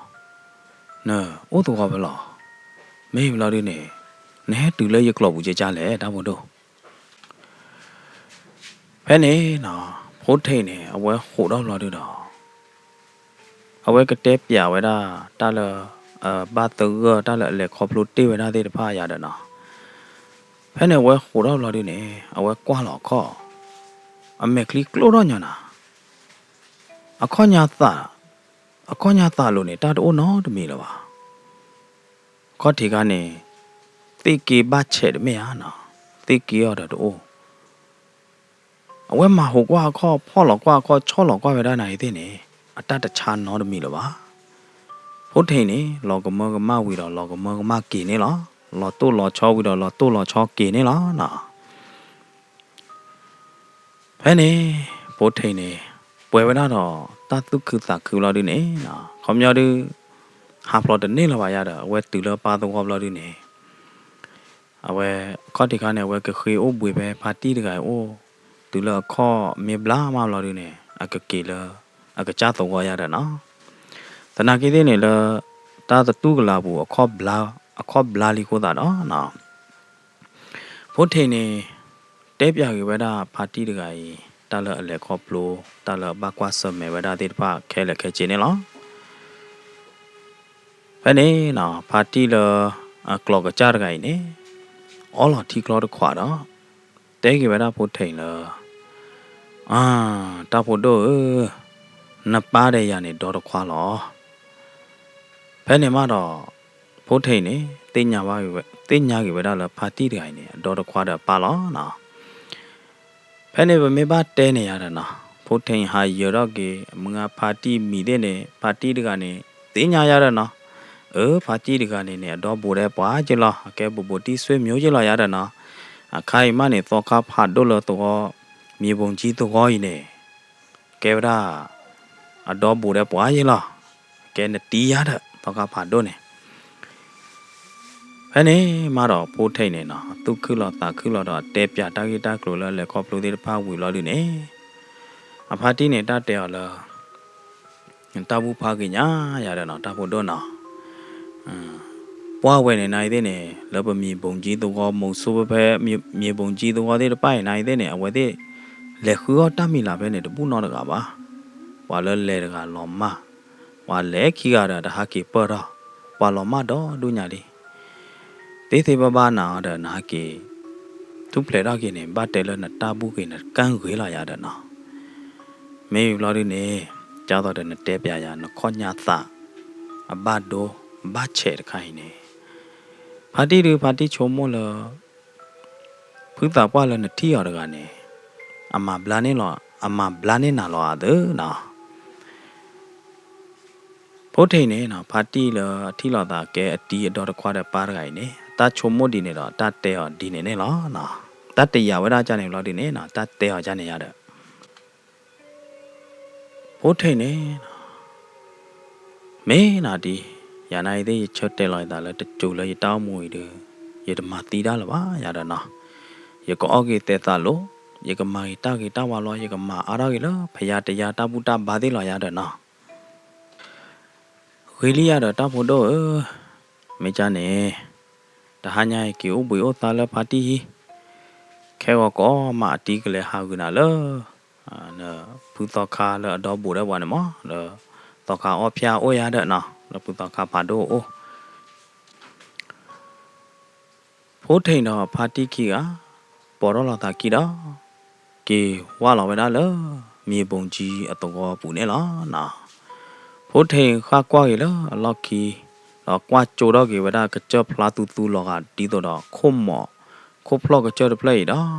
နအိၣ်သဝီဖဲလဲၣ်. မ့ၢ်ဘျီဒုန့ၣ် နဟဲတုၤလၢယကျိာ်ပူၤကကါလဲၣ် တၢ်ဖိဒိၣ်. ဖဲန့ၣ်နီၤ, ဖိထံၣ်န့ၣ် အဝဲဃိးထီၣ်ဘျီဒုဒီး အဝဲကတဲပျးဝဲဒၣ် တၢ်လၢ ဘၣ်သဂၢၢ် တၢ်လၢအလဲၤခီဖျိတ့ၢ်ဝဲဒၣ်သ့ၣ်တဖၣ်ယၤဒီးနီၤ. ဖဲန့ၣ်အဝဲဃိးထီၣ်ဘျီဒုန့ၣ် အဝဲကွၢ်လီၤအခီၣ်, အမဲာ်ချံကျိထီၣ်ညီနၤ, အခီၣ်ညါသး, အခီၣ်ညါသးလိၤန့ၣ် တၢ်တအိၣ်နီတမံၤလၢၤဘၣ်. အခီၣ်ထံးခါန့ၣ် သ့ၣ်က့ဘၣ်ဆဲးတမ့ၢ်ဧါနီၤ, သ့ၣ်က့အီၤဒီးတအိၣ်. အဝဲမၤဟူးကွၢ်အခီၣ် ဖီၣ်လီၤကွၢ်အခီၣ် ဆီၣ်လီၤကွၢ်ဝဲဒၣ်နၤအံၤသ့ၣ်န့ၣ် အတၢ်တဆါနီတမံၤလၢၤဘၣ်. ဖိထံၣ်န့ၣ် လီၤကမၢကမၣ်ဝံၤဒီး လီၤကမၢကမၣ်က့ၤန့ၣ်လီၤ. လီၤတိၢ်လီၤဆီဝံၤဒီး လီၤတိၢ်လီၤဆီက့ၤန့ၣ်လီၤနီၤ. ဖဲန့ၣ် ဖိထံၣ်န့ၣ် ပှဲၤဝဲဒၣ်ဒီး တၢ်သူၣ်ခုသးခုဘျီဒုန့ၣ်နီၤ, ခီပညီဒု ဟးဖျိးတန့ၢ်လၢၤဘၣ်ယၤဒီး အဝဲတုၤလၢပၢ်သဝီဘျီဒုန့ၣ် အဝဲ အခီၣ်ထံးခါန့ၣ် အဝဲကဃ့အိၣ်ဘှံးဖဲဖါတံၢ်တဂၤအံၤအိၣ်, တုၤလၢအခီၣ်မ့ၢ်ဘျါမးဘျီဒုန့ၣ် အကက့ၤလၢ အကစၢ်သဝီယၤဒီးနီၤ. သနာ်က့သ့ၣ်န့ၣ်လၢ တၢ်သတူၢ်ကလာ်ပူၤ အခီၣ်ဘျါလံအဃိသတးဒီးနီၤ ဖိထံၣ်န့ၣ် တဲပျးက့ၤဝဲဒၣ်ဖါတံၢ်တဂၤအံၤ တၢ်လၢအလဲၤခီဖျိ တၢ်လၢအဘၣ်ကွၢ်ဆၢၣ်မဲာ်ဝဲဒၣ်သ့ၣ်တဖၣ်ခဲလၢာ်ခဲဆ့န့ၣ်လီၤ. ဖဲန့ၣ်နီၤ ဖါတံၢ်လၢအကျိာ်ကစၢ်တဂၤအံၤန့ၣ် အီလီၤထံချီတခွးဒီး တဲက့ၤဝဲဒၣ်ဖိထံၣ်လၢ အၢ တၢ်ဖိဒိၣ်ဧၢ, နပၢ်ဒီးယၤန့ၣ် ဒီတခွါလီၤ. ဖဲန့ၣ်မးဒီး ဖိထံၣ်န့ၣ် သ့ၣ်ညါဝဲ သ့ၣ်ညါက့ၤဝဲဒၣ်လၢဖါတံၢ်တဂၤအံၤန့ၣ် အဒီတခွါဒီးအပၢ်လီၤနီၤ. ဖဲန့ၣ်ပမ့ၢ်ဘၣ်တဲန့ၣ်ယၤဒီးနီၤ, ဖိထံၣ်ဟးယၢၤထီၣ်က့ၤ မုၢ်ဂၤဖါတံၢ်မံၤသ့ၣ်န့ၣ် ဖါတံၢ်တဂၤန့ၣ် သ့ၣ်ညါယၤဒီးနီၤ, အၢ ဖါတံၢ်တဂၤန့ၣ်န့ၣ် အဒီဘူးဒီးပှၤက့လီၤ, အကဲဘူးဘူးတံၢ်ဆွေမျိုးက့လီၤယၤဒီးနီၤ. အခါအံၤမးန့ၣ် သီခါဖးဒိၣ်လၢသဝီ မၠ့ၣ်ဘိၣ်ကၠံသဝီအံၤန့ၣ် ကဲဝဲဒၣ် အဒီဘူးဒီးပှၤယ့လီၤ, ကဲနတံၢ်ယၤဒီး သီခါဖးဒိၣ်န့ၣ်. ဖဲန့ၣ်မးဒီးဖိထံၣ်န့ၣ်နီၤ သူၣ်ခုၣ်လီၤသးခုၣ်လီၤဒီး တဲပျးတၢ်ဂ့ၢ်တၢ်ကျိၤလၢလဲၤခီဖျိသ့ၣ်တဖၣ်ဝံၤလီၤဒုန့ၣ် အဖါတံၢ်န့ၣ် တၢ်တဲအီၤလၢ တၢ်ဘူၣ်ဖးဂ့ၤညါယၤဒီးနီၤ တၢ်ဖိဒိၣ်နီၤ. ပှၢ်ဝဲန့ၣ်နၤအံၤသ့ၣ်န့ၣ် လၢပမၠ့ၣ်ဘိၣ်ကၠံသဝီ မိၤဆိဖဲ မၠ့ၣ်ဘိၣ်ကၠံသဝီသ့ၣ်တဖၣ်အံၤနၤအံၤသ့ၣ်န့ၣ် အဝဲသ့ၣ် လဲၤဃုအီၣ်တၢ်မံၤလၢ်ဖဲန့ၣ် တဘူၣ်နီတဂၤဘၣ်. ပှၤလၢလဲၤတဂၤလီၤမၢ်, ပှၤလဲၤခံဂၤဒီးတဟးက့ၤပၢၢ်ထီၣ်, ပှၤလီၤမၢ်ဒီဒူၣ်ညါလံ. သ့သ့ဘၣ်ဘၣ်နၤဒီးနဟးက့ၤ ထူၣ်ဖျဲးထီၣ်က့ၤန့ၣ် ဘၣ်တဲလၢနတၢ်ဘူၣ်ဂ့ၤ နကၣ်ဂ့ၤလီၤယၤဒီးနီၤ. မ့ၢ်ဘျီဒုန့ၣ် ကၢ်သိးဒီးနတဲပျးယၤ နခီၣ်ညါသး အဘၣ်ဒိ အဘၣ်ဆဲးတခါအံၤန့ၣ် ဖါတံၢ်ဒု ဖါတံၢ်ဆိကမိၣ်လၢ ဖုသးပှၢ်လၢနထံၣ်အီၤတဂၤန့ၣ် အမၤဘျါန့ၢ်လီၤ အမၤဘျါန့ၢ်နၤလီၤဧါသၢနီၤ. ဖိထံၣ်န့ၣ်နီၤ ဖါတံၢ်လၢအထံၣ်လိာ်သးကဲအတံၢ်အဒီတခွါဒီးပၢ်တဂၤအံၤန့ၣ် တၢ်ဆိကမိၣ်ဒ်န့ၣ်ဒီး တၢ်တဲအီၤဒ်န့ၣ်န့ၣ်လီၤ. တၢ်တယာ်ဝဲဒၣ်ကၢ်န့ၣ်ဘျီဒ်န့ၣ်နီၤ တၢ်တဲအီၤကၢ်န့ၣ်ယၤဒီး ဖိထံၣ်န့ၣ် မ့ၢ်နၤဒ် ယၤနာ်အံၤသ့ၣ် ယဆၢတဲာ်လီၤယသးလၢ တစိၤလၢယတၢ်အိၣ်မူအံၤဒီး ယတမၤသံတၢ်လၢၤဘၣ်ယၤဒီးနီၤ. ယကအီၣ်က့ၤသဲးသးလိၤ, ယကမၤက့ၤတၢ်ဂ့ၤတၢ်ဝါလီၤ, ယကမၤအါထီၣ်က့ၤလၢ ဖယါတယါတၢ်ဘူၣ်တၢ်ဘါသ့ၣ်လီၤယၤဒီးနီၤ. ဂ့ၤလံယၤဒီးတၢ်ဖိဒိၣ်ဧၢ, မ့ၢ်ကၢ်န့ၣ် တဟါညါအံၤက့ၤအိၣ်ဘှံးအိၣ်သါလၢဖါတံၢ်ဟံၣ်, ခဲဂီၤကိးမးအတံၤကလဲၤဟးဂုာ်နၤလၢ ဖုသီခါလၢအဒီဘူးဒီးပှၤန့ၣ်မး, လၢသီခါအီၣ်ဖၠၣ်အိၣ်ယၤဒီးနီၤ, လၢဖုသီခါဖးဒိၣ်အအိၣ် ဖိထံးဒီးဖါတံၢ်ခံဂၤ ပိာ်ထီၣ်လိာ်သးခံဒီး က့ၤဝၢ်လီၤဝဲဒၣ်လၢ မြေပုံကြီးအသဝီအပူၤန့ၣ်လီၤနီၤ. ဖိထံးဃၣ်ကွၢ်က့ၤလၢအလီၢ်ခံ ဒီးကွၢ်ကၠိထီၣ်က့ၤဝဲဒၣ်ကစၢၢ်ဖျါသူသူလီၤဂာ်ဒ်သိးဒီး ခိၣ်မိးခိၣ်ဖျီၣ်ကစၢၢ်တဖျၢၣ်အံၤဒီး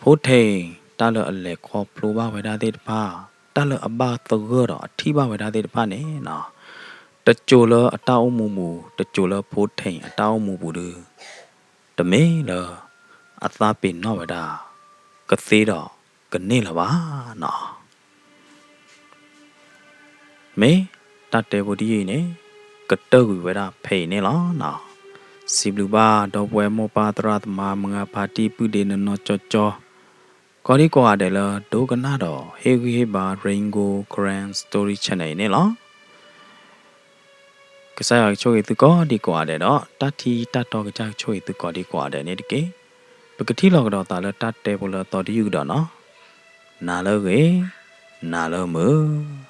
ဖိထံးတၢ်လၢအလဲၤခီဖျိဘၣ်ဝဲဒၣ်သ့ၣ်တဖၣ်, တၢ်လၢအဘၣ်သဂၢၢ်ဒီးအထံၣ်ဘၣ်ဝဲဒၣ်သ့ၣ်တဖၣ်န့ၣ်နီၤ, တစိၤလၢအတၢ်အိၣ်မူပူၤ, တစိၤလၢဖိထံးအတၢ်အိၣ်မူပူၤဒီး တမ့ၢ်လၢအသးပ့ၤနီၣ်ဝဲဒၣ် ကသ့ဒီးကန့ၢ်လၢၤဘၣ်နီၤ. မ့ၢ်တၢ်တဲဖိဒ်အံၤန့ၣ် ကတၢၢ်ကွံာ်ဝဲဒၣ်ဖဲအံၤန့ၣ်လီၤနီၤ. စံးဘျုးဘၣ်ဒီပုၢ်ဝဲၢ်မိၢ်ပၢ်သရၣ်သမါမုၢ်ဂၤဖါတံၢ်ပုၢ်ဒ့နီၢ်နီၢ်ကၠီကၠီ ကိးဒံကိးဂၤဒဲးလၢဒိကနၣ်ဒီးဟ့ၣ်ဂံၢ်ဟ့ၣ်ဘါ Rain Gold Karen Story Channel အံၤန့ၣ်လီၤ. ကစၢ်ယွၤကဆိၣ်ဂ့ၤသုကိးဒံကိးဂၤဒဲးဒီး တၢ်ထံတၢ်တီကစၢ်ကဆိၣ်ဂ့ၤသုကိးဒံကိးဂၤဒဲးန့ၣ်တက့ၢ်. ပကထံၣ်လိာ်ကဒီးသးလၢတၢ်တဲဖိလၢအသီတယုၢ်ကဒီးနီၤ. နၤလၢအဂ့ၤ, နၤလၢမုာ်.